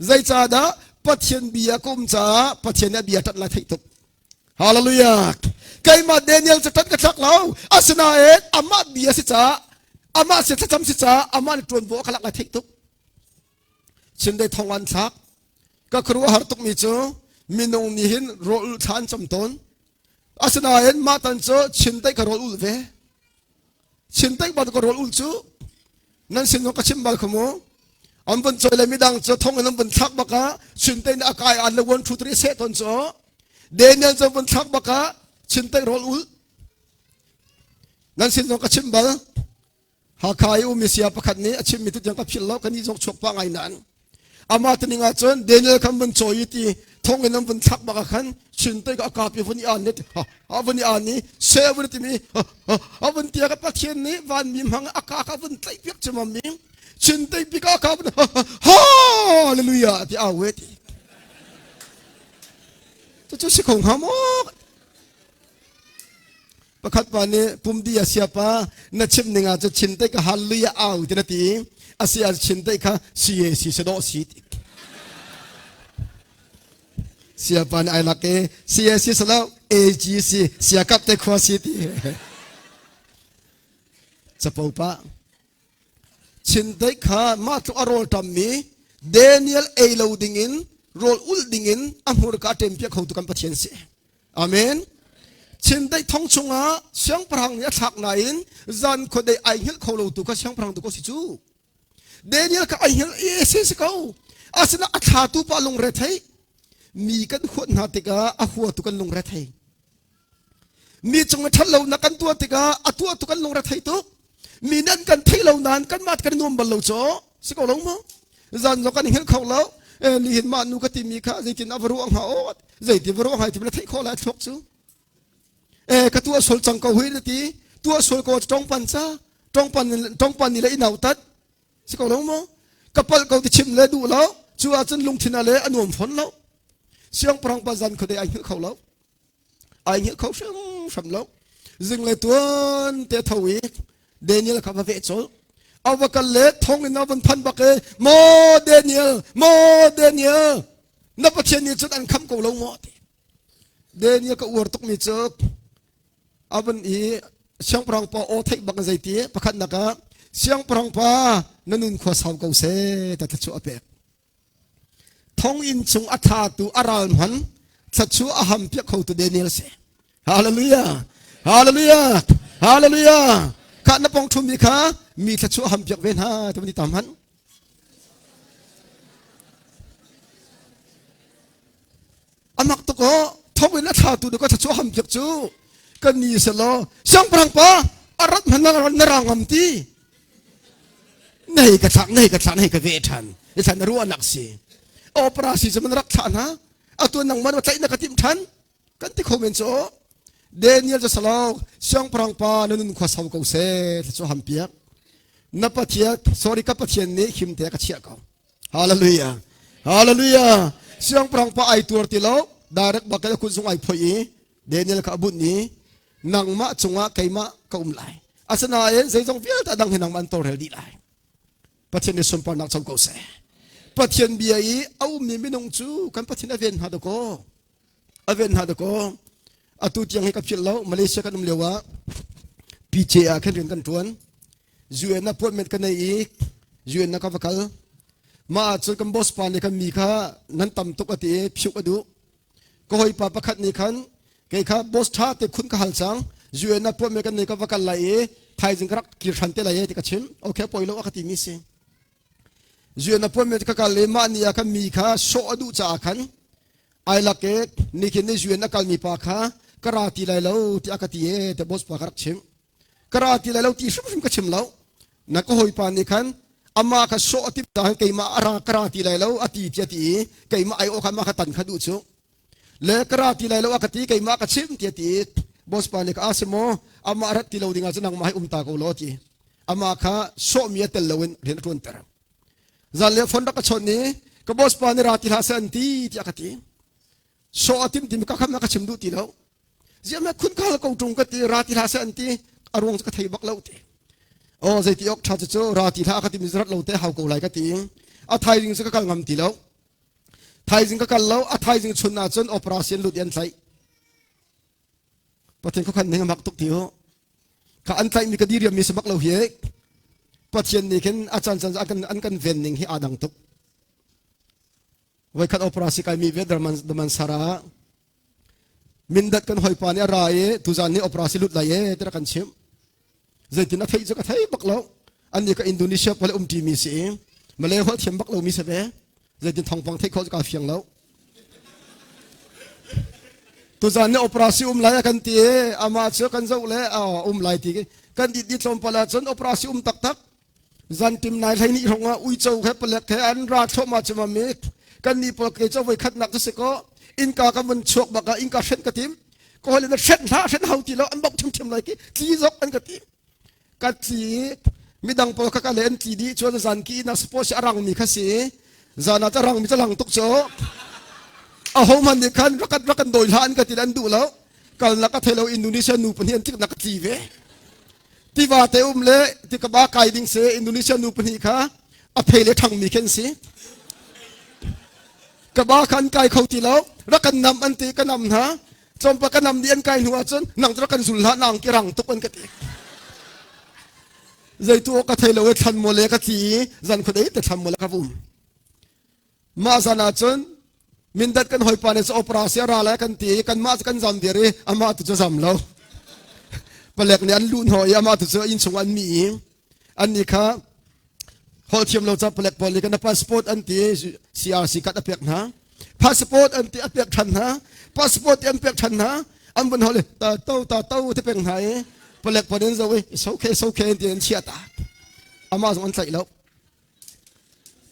Zeicahdah Pathian bia ka um caah Pathian nih a bia ṭat lai theih tuk. Hallelujah. Keimah Daniel cu ṭat ka thlak lo. Asinain amah bia si caah amah si thlacam si caah amah nih ṭuanvo a ka lak lai theih tuk. Chindei thong an thlak. Ka khuaruahhar tukmi cu minung nih hin rawl ulh thla an cam tawn. Asinain mah tan cu chindeih ka rawl ulh ve. Chindeih ban ka rawl ulh cu nan sin ka chim bal kho mu. An vun choi le midang cu thong in an vun thlak bak ah chindeih nih a kai an le 1 2 3 seh ton cu Daniel cu vun thlak bak ah chindeih rawl ulh. Nan sin zong ka chim bal. Hakha i um sia pakhat nih a chimmi tu tiang ka philh lo kan i zong chuak pah ngai nain amah tining ah cun Daniel khan vun cawi ti thong in an vun thlak bak ah khan chin te ka kap i vun i an ni a vun i an ni se vun timi a vun tia ka Pathian nih vanmi hmang a ka ka vun tlaih piak chimam mi chin te pi ka ka vun hallelujah ti a we ti. Cucu si kho hnga maw? Pakhat pa nih pumdi a sia pa na chim ning ah cu chin te ka hallelujah au ti na ti a si ah chin te kha CAC si dawh si ti. Sia pa nih ai lak i CAC si lo AGC siakap te khua si ti. Capo pa Chindeih kha mah tluk a rawl ṭammi Daniel ei lo dingin rawl ulh dingin a hmurka a ṭempiak khotu kan Pathian si. Amen. Chindeih thong chungah siangpahrang nih a thlak nain zan khuadei ai hngilh kho lo tu kha siangpahrang tu ko si cu. Daniel kha ai hngilh i si si ko. Asina a thlatu pa lungre thei. Mi kan huat hna tikah a huatu kan lungre thei. Mi cung i ṭhatlonak kan tuah tikah a tuahtu kan lungre thei tuk. Mi nih an kan theih lo nain kanmah kan i nuam bal lo cu si ko lo maw? Zan zong kan i hngilh kho lo. Nihin mah nu ka timi kha zeitin a va ruah hnga aw zeiti va ruah hnga ti na theih khawh lai thluak cu. Ka tuah sual cang ko hui na ti. Tuah sual ko tong pan ca tong pan tong pan ni le i nautat si ko lo maw? Ka palh ko ti chim le duh lo. Cu ahcun lungthin ah le a nuam fawn lo. Siangpahrang pa zan khuadei ai hngilh kho lo. Ai hngilh kho hrimhrim lo. Zing le tuan te tho i Daniel kha va veh colh. A va kal le thong in a van phan bak i maw Daniel, maw Daniel, na Pathian nih cun an kham ko lo maw ti. Daniel ka uar tukmi cu a van i siangpahrang pa aw theih bak zeiti pakhatnak ah siangpahrang pa na nun khua sau ko seh ta thluachuah a pek. Thonginn chung a thlatu a ral hman thluachuah a ham piak khotu Daniel si. Hallelujah. Hallelujah. Hallelujah. Kha na pong thumi kha mi thluachuah ham piak ve hna tu ni tam han. Amak tuk o thonginn a thlatu ka thluachuah ham piak cu kan ni selaw siangpahrang pa arat hman na rangam ti nei ka thlak nei ka thlak nei ka ve ṭhan i thlan ruahnak si opera si cu man rak thlah hna atu nangman wa tlaih na ka timh ṭhan kan ti kho men cu Daniel cu salo siangpahrang pa na nun khua sau ko seh cu ham piak na pathian sorry ka pathian nih him te ka chiah ko hallelujah hallelujah siangpahrang pa ai tuar ti lo direct bak ka kut zung ai phoi i Daniel kha a bunh i nangmah cungah keimah ka um lai asinain zeizong vialte a dang hi nangmah an tawlrel dih lai Pathian nih sunparnak co ko seh Pathian bia i a ummi minung cu kan Pathian a ven hna dakaw a ven hna dakaw atu tiang hi ka philh lo Malaysia kan um lio ah PJ ah khan rian kan tuan UN appointment ka nei i UN na ka va kal mah ah cun kan boss pa nih kan mi kha nan tam tuk a ti i phiuk a duh Ka hawipa pakhat nih khan kei kha boss ṭha te khun ka hal cang UN ah puah me kan nei ka va kal lai i thaizing ka rak kir ṭhan te lai e ti ka chim okay poi lo a ka timi si UN ah puah me ka kal i mah ni ah khan mi kha sawh a duh caah khan ai lak i nikhin ni UN a kalmi pa kha ka ra ti lai lo tiah ka ti e te boss pa ka rak chim ka ra ti lai lo ti hrimhrim ka chim lo na ka hawipa nih khan amah kha sawh a timh ta keimah a ra ka ra ti lai lo a ti tiah ti i keimah ai aw kha mah kha tan kha duh cu le ka ra ti lai lo a ka ti keimah ka chim tiah ti i boss pa nih ka a si maw amah rat ti lo ding ah cun nangmah hi um ta ko law ti amah kha sawhmi a tel loin rian a ṭuanter zan le phone rak ka chawnh i ka boss pa nih ra ti hlah seh an ti tiah ka ti sawh a tim timi ka kham na ka chim duh ti lo ziah na khun khal ko ṭung ka ti ra ti hlah seh an ti a ruang cu ka thei bak lo ti oh zeiti ok ṭha cu ra ti hlah ka ti mi rat lo te hau ko lai ka ti a thaizing cu ka kal ngam ti lo thaizing ka kal lo a thaizing chun ah cun operation lut an tlaih Pathian khuakhan ning a mak tuk ti u ka an tlaih mi ka diriam mi si bak lo hi Pathian nih khin a chan chan an kan an kan ven ning hi aa dang tuk Voikhat opera si kaimi ve Damansara Mindat kan hawipa nih a ra i tuzan ni opera si lut lai e tiah kan chimh. Zeitin a theih cu ka thei bak lo. Annih ka Indonesia pale um ṭimi si i Malay holh thiam bak lomi si ve. Zeitin thawngpang theih khawh cu kaa fiang lo. Tuzan ni opera si um lai a kan ti i amah cu kan zoh le um lai ti kan dit di tlawmpal ahcun opera si um taktak Zantim nai hlei ni hrong ah uico he palek he an ra thluahmah cu mami kan ni pawl ke cho voi khatnak cu si ko innka ka vun chuak bak ah innka hren ka tim ka hol in hren hlah hren hau ti lo an bok thim thim lai ki tli zok an ka ti ka tli midang pawl kha ka le an tli dih chuan zan ki na suppose a rang mi kha si zan ah rang mi cu lang tuk cu Ahohmanh nih khan rakat rakan dawi hlah an ka ti an duh lo. Kalnak ka thei lo Indonesia nu pahnih an tliknak ka tli ve. Tiva te um le tikaba kai ding se Indonesia nu pahnih kha a phei le ṭhangmi khin si. Ka ba kha an kai kho ti lo. Rak kan nam an ti ka nam hna. Tlawmpa ka nam dih an kai hnu ahcun nang cu rak kan zul hlah nang ki rang tuk an ka ti. Zeitu awk ka thei lo i thlan mawle ka tli i zan khuadei te thlan mawle ka vum. Mah zan ahcun Mindat kan hawipa nih cu opera si a ra lai kan ti i kanmah cu kan zam viar i amah tu cu zam lo. Palek nih an luh hnawh i amah tu cu inn chung an mi i annih kha holh thiam lo ca palek pawl nih kan passport an ti CRC kat a pek hna. Passport an ti a pek than hna. Passport ti an pek than hna. An vun holh i ta to ta to ti pek hna i palek pawl in zo i it's okay it's okay ti an chiah ta. Amah zong an tlaih lo.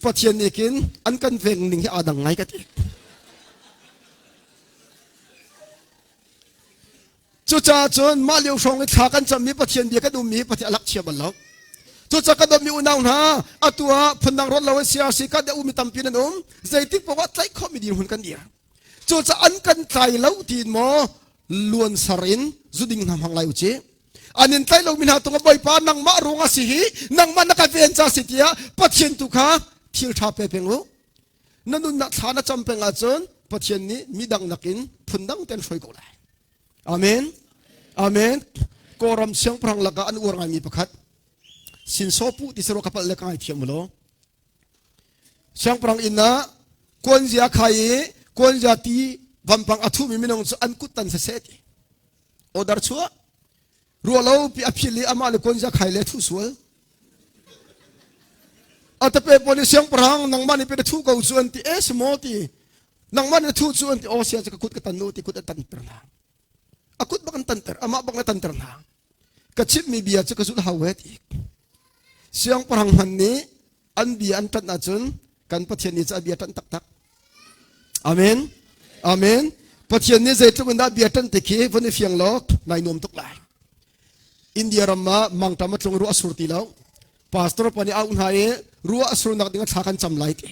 Pathian nih khin an kan veng ning hi aa dang ngai ka ti. Cucaah cun mah lio hrawng i thla kan cammi Pathian bia kan ummi Pathian a lak chia bal lo. Cucaah kan dawtmi unau hna atu ah phundang rawt lo in CRC kan umi tampi nan um zeitik paoh ah tlaih khawhmi dirhmun kan dir. Cucaah an kan tlai lo tiin maw luan sar in zuding hna hmang lai u ci. An in tlaih lomi hna tung Bawipa nangmah ruang a si hi nangmah na ka ven ca si tiah Pathian tu kha thil ṭha pe peng u. Na nunnak thla na cam peng ahcun Pathian nih midang nakin phundang ten hruai ko lai. Amen. Amen. Kawlram siangpahrang lakah an uar ngaimi pakhat Sinsopu ti saro kapal le ka ngai thiam lo. Siangpahrang inn ah kuanzia khai i kuanzia ti vampang a thumi minung cu an kut tan siseh ti. Order chuah. Ruah lo pi a phil i amah le kuanzia khai le thu sual. A tape pawl nih siangpahrang nangmah nih pe na thu ko cu an ti e si maw ti. Nangmah nih na thu cu an ti aw sia cu ka kut ka tan nu ti kut an tanter hna. A kut bak an tanter amah bak na tanter hna. Ka chimmi bia cu ka zulh hau he ti. Siangpahrang hman nih an bia an ṭanh ahcun kan Pathian nih cu a bia ṭanh taktak. Amen. Amen. Pathian nih zeitluk in dah bia ṭanh ti khi vun i fiang law nai nuam tuk lai. India ram ah mangṭam a tlung ruah a sur ti lo. Pastor pa nih a auh hna i ruah a surnak ding ah thla kan cam lai ti.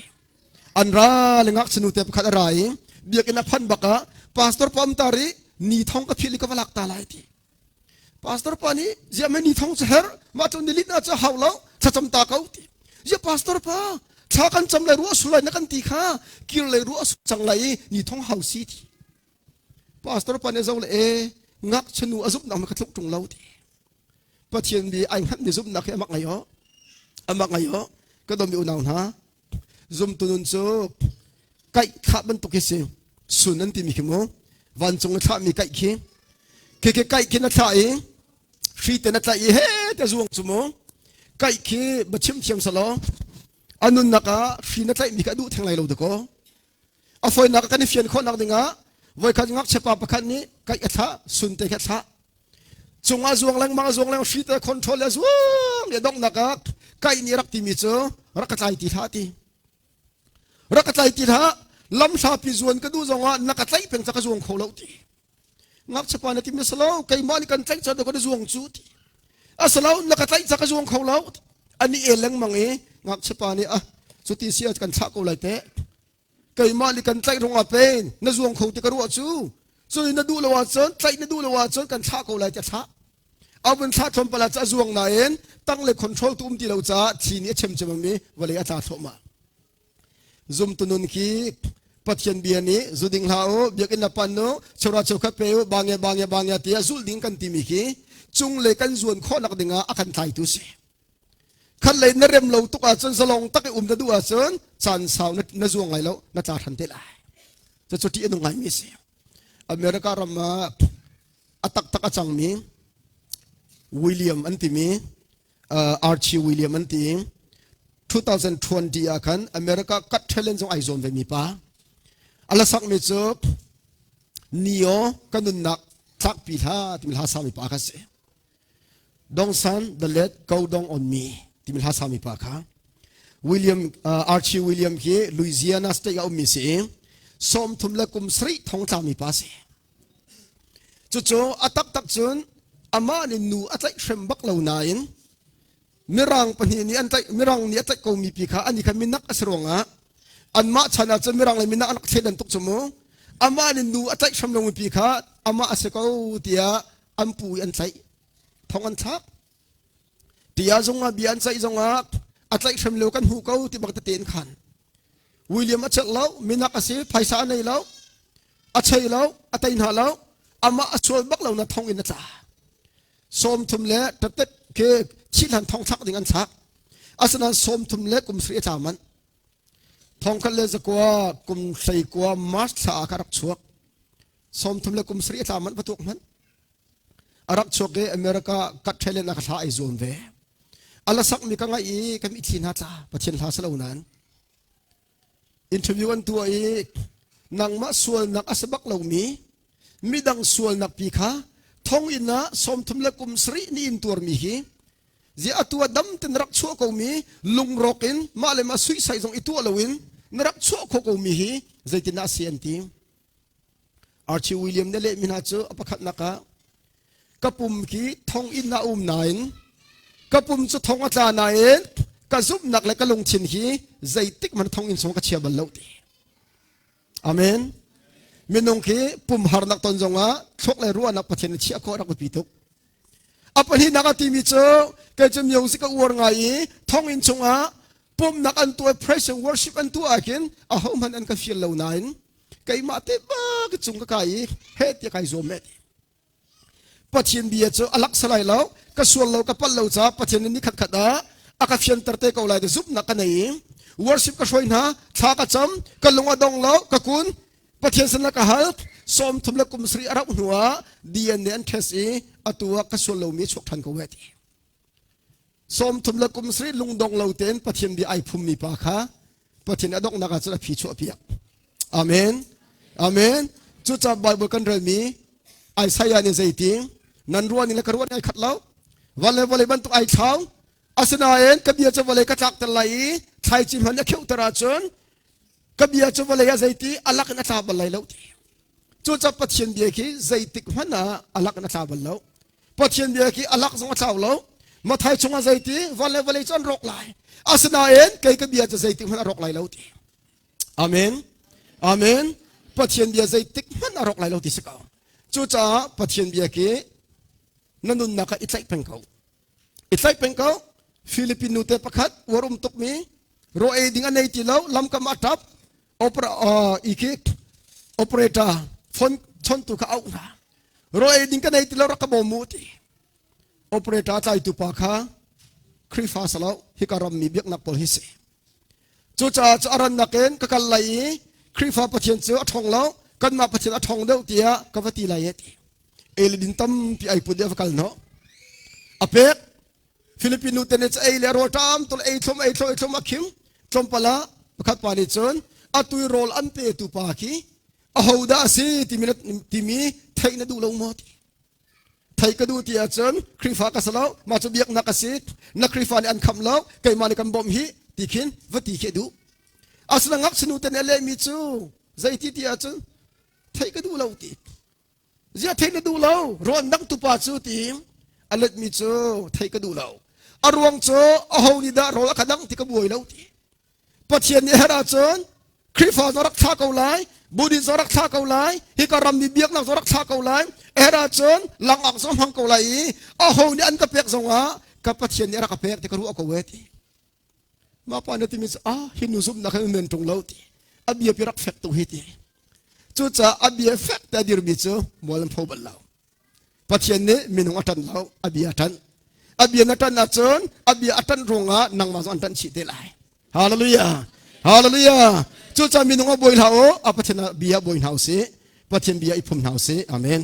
An ra le ngakchia nute pakhat a ra i biakinn a phanh bak ah pastor pa um ta ri ni thong ka philh i ka va lak ta lai ti. Pastor pa nih ziah mei ni thong cu her mah cu nilit ah cu hau lo thlacam ta ko ti. Ziah pastor pa thla kan cam lai ruah sul lai na kan ti kha kir lei ruah sul cang lai i ni thong hau si ti. Pastor pa nih zo le e ngakchia nu a zumhnak ma ka tluk ṭung lo ti. Pathian bi ai hngat mi zumhnak hi amak ngai ho. Amak ngai ho. Ka domi unau hna zumtu nun cu kaih thlah bantuk hi si sun an timi khi mu vancung i thlahmi kaih khi khi khi kaih khi na thlah i hri te na tlaih i he te zuang cu mu kaih khi ba chim thiam salo a nunnak ah hri na tlaihmi kha a duh theng lai lo dakaw a fawinak kan i fian khawhnak dingah voikhat ngakchia pa pakhat nih kaih a thlah sun te kha thlah cungah zuang lengmang zuang lengmang hri te control le zuang le donghnak ah kaih nih rak timi cu rak ka tlai ti hlah ti rak ka tlai ti hlah lamhlapi zuan ka duh zongah na ka tlaih peng ca ka zuang kho lo ti ngakchia pa na tim na salo keimah nih kan tlaih ca ka zuang cu ti asalo na ka tlaih ca ka zuang kho lo ani el lengmang i ngakchia pa nih ah cuti si ah kan thlah ko lai te keimah nih kan tlaih rung ah pen na zuang kho ti ka ruah cu cun na duh lo ahcun tlaih na duh lo ahcun kan thlah ko lai ti thlah a vun thlah tlawmpal pala cu a zuang nain tang le control tu um ti lo caah thi nih a chem cem mi vawlei a tla thluahmah zumtu nun khi Pathian bia nih zu ding hlah u biakinn la pan u chora chokhat pe u bange bange bange tiah zulh ding kan timi khi cung le kan zuan khawhnak dingah a kan tlaitu si khat lei na rem lo tuk ahcun zalong tak i um na duh ahcun caan sau na zuang lai lo na tla than te lai cucu ṭih a nung ngaimi a si America ram ah a taktak a cangmi William an timi Archie William an ti 2020 ah khan America Got Talent zong ai zuam ve mi pa ala sakmi cu Neo ka nunnak tlakpi hla timi hla sami pa kha si Dongsan the let go dong on me timi hla sami pa kha William Archie William hi Louisiana state ah ummi si i 30 le kum sarih thong tlami pa si. Cucu a taktak cun amah nih nu a tlaih hrem bak lo nain mirang pahnih nih an tlaih mirang nih a tlaih komi pi kha ani kha minak a si ruangah anmah chan ah cun mirang le minak an rak thleidan tuk cu mu. Amah nih nu a tlaih hram lo mipi kha amah a si ko tiah an pu i an tlaih. Thong an thlak. Tiah zongah bia an ceih zongah a tlaihhrem lio kan hmu ko ti bak tete in khan. William a celh lo, minak a si, phaisa a nei lo, a chei lo, a tei hna lo, amah a sual bak lo na thong in a tla. 30 le tatet ke thihlan thong thlak ding an thlak. Asinain 30 le kum sri a tla manh. Thong khat le zakua kum hlei kua March thla ah kha rak chuak. 30 le kum sri a tla manh patuk hmanh. A rak chuak i America kat thailand ah ka hla ai zuam ve. A la sakmi ka ngaih i kan ithli hna tla Pathian hla si lo nain. Interview an tuah i nangmah sualnak a si bak lomi midang sualnak pi kha thonginn ah 30 le kum sarih ni in tuarmi hi zi atu ah dam ten rak chuah komi lungrawk in mah le mah suisai zong i tuah loin na rak chuah kho komi hi zeitin dah a si an ti. Archie William nih a lehmi hna cu a pakhatnak ah ka pum khi thonginn ah a um nain ka pum cu thong a tla nain ka zumhnak le ka lungthin hi zeitik hmanh thonginn chung ka chia bal lo ti. Amen. Minung khi pum harnak ton zongah thluak le ruahnak Pathian nih chiah khawh rak biapi tuk. A pahnihnak a timi cu kei cu music ka uar ngai i thonginn chungah pumhnak an tuah praise and worship an tuah ahkhin ahohmanh an ka fial lo nain keimah te bak cung ka kai i he tiah kai zuam meh ti. Pathian bia cu a lak salai lo ka sual lo ka palh lo caah Pathian nih ni khat khat ah a ka fianter te ko lai ti zumhnak ka nei i worship ka hruai hna thla ka cam ka lung a dong lo ka kun Pathian sin ka hal 30 le kum sarih a rauh hnu ah DNA an test i atu ah ka sual lomi chuak ṭhan ko ve ti. 30 le kum sarih lungdong lo tein Pathian bia ai phummi pa kha Pathian a donghnak ah cun a phi chuah piak. Amen. Amen. Cucaah Bible kan relmi Isaiah nih zeiti nan ruah ning le ka ruah ning ai khat lo. Vale vawlei bantuk ai thlau. Asinain ka bia cu vawlei ka tlakter lai i thlaici hman a kheuhter ahcun ka bia cu vawlei ah zeiti a lak in a tla bal lai lo ti. Cucaah Pathian bia khi zeitik hmanh ah a lak in a tla bal lo. Pathian bia khi a lak zong a tlau lo. Mathai chungah zeiti van le vawlei cu an rawk lai. Asinain kei ka bia cu zeitik hmanh a rawk lai lo ti. Amen. Amen. Pathian bia zeitik hmanh a rawk lai lo ti si ko. Cucaah Pathian bia khi na nunnak ah i tlaih peng ko. I tlaih peng ko. Philippine nute pakhat uar um tukmi raw ei ding a nei ti lo lamkam a tap opera iki operator phone chontu kha auh hna raw ei ding ka nei ti lo rak ka bawm mu ti operator tlaitu pa kha Khrihfa salo hika rammi biaknak pawl hi si cucaah cu a rannak in ka kal lai i Khrihfa Pathian cu a ṭhawng lo kanmah Pathian a ṭhawng deuh tiah ka va ti lai e ti elidin tampi ai put i a va kal hnawh a pek Philippine nu te nih cu ei le rawl ṭam tul ei thlum ei thlum ei thlum a khim tlawmpal ah pakhat pa nih cun atu i rawl an petu pa khi ahodah a si timi timi theih na duh lo maw ti thei ka duh ti ahcun Khrihfa ka si lo mah cu biaknak a si na Khrihfa nih an khamh lo keimah nih kan bawmh hi ti khin va ti khi a duh asina ngakchia nu te nih a lehmi cu zeiti ti ahcun theih ka duh lo ti Ziah theih na duh lo? Rawn dang tupa cu ti a letmi cu theih ka duh lo. A ruang cu aho nih dah rawl a ka dang ti ka buai lo ti. Pathian nih herh ahcun Khrihfa zong rak thlah ko lai, Buddhist zong rak thlah ko lai, hika rammi biaknak zong rak thlah ko lai, herh ahcun langak zong hmang ko lai i aho nih an ka pek zongah ka Pathian nih a rak ka pek ti ka ruah ko e ti. Mah pa na timi cu ah hi nu zumhnak hin men ṭung lo ti. A bia pi rak fek tuk hi ti. Cucaah a bia fek te a dirmi cu mual an pho bal lo. Pathian nih minung a ṭanh lo, a bia a ṭanh. A bia na ṭanh ahcun a bia a ṭanh ruangah nangmah zong an ṭanh chih te lai. Hallelujah. Hallelujah. Cucaah minung a bawi hlah u, a Pathian bia bawi hna usih. Pathian bia i phum hna usih. Amen.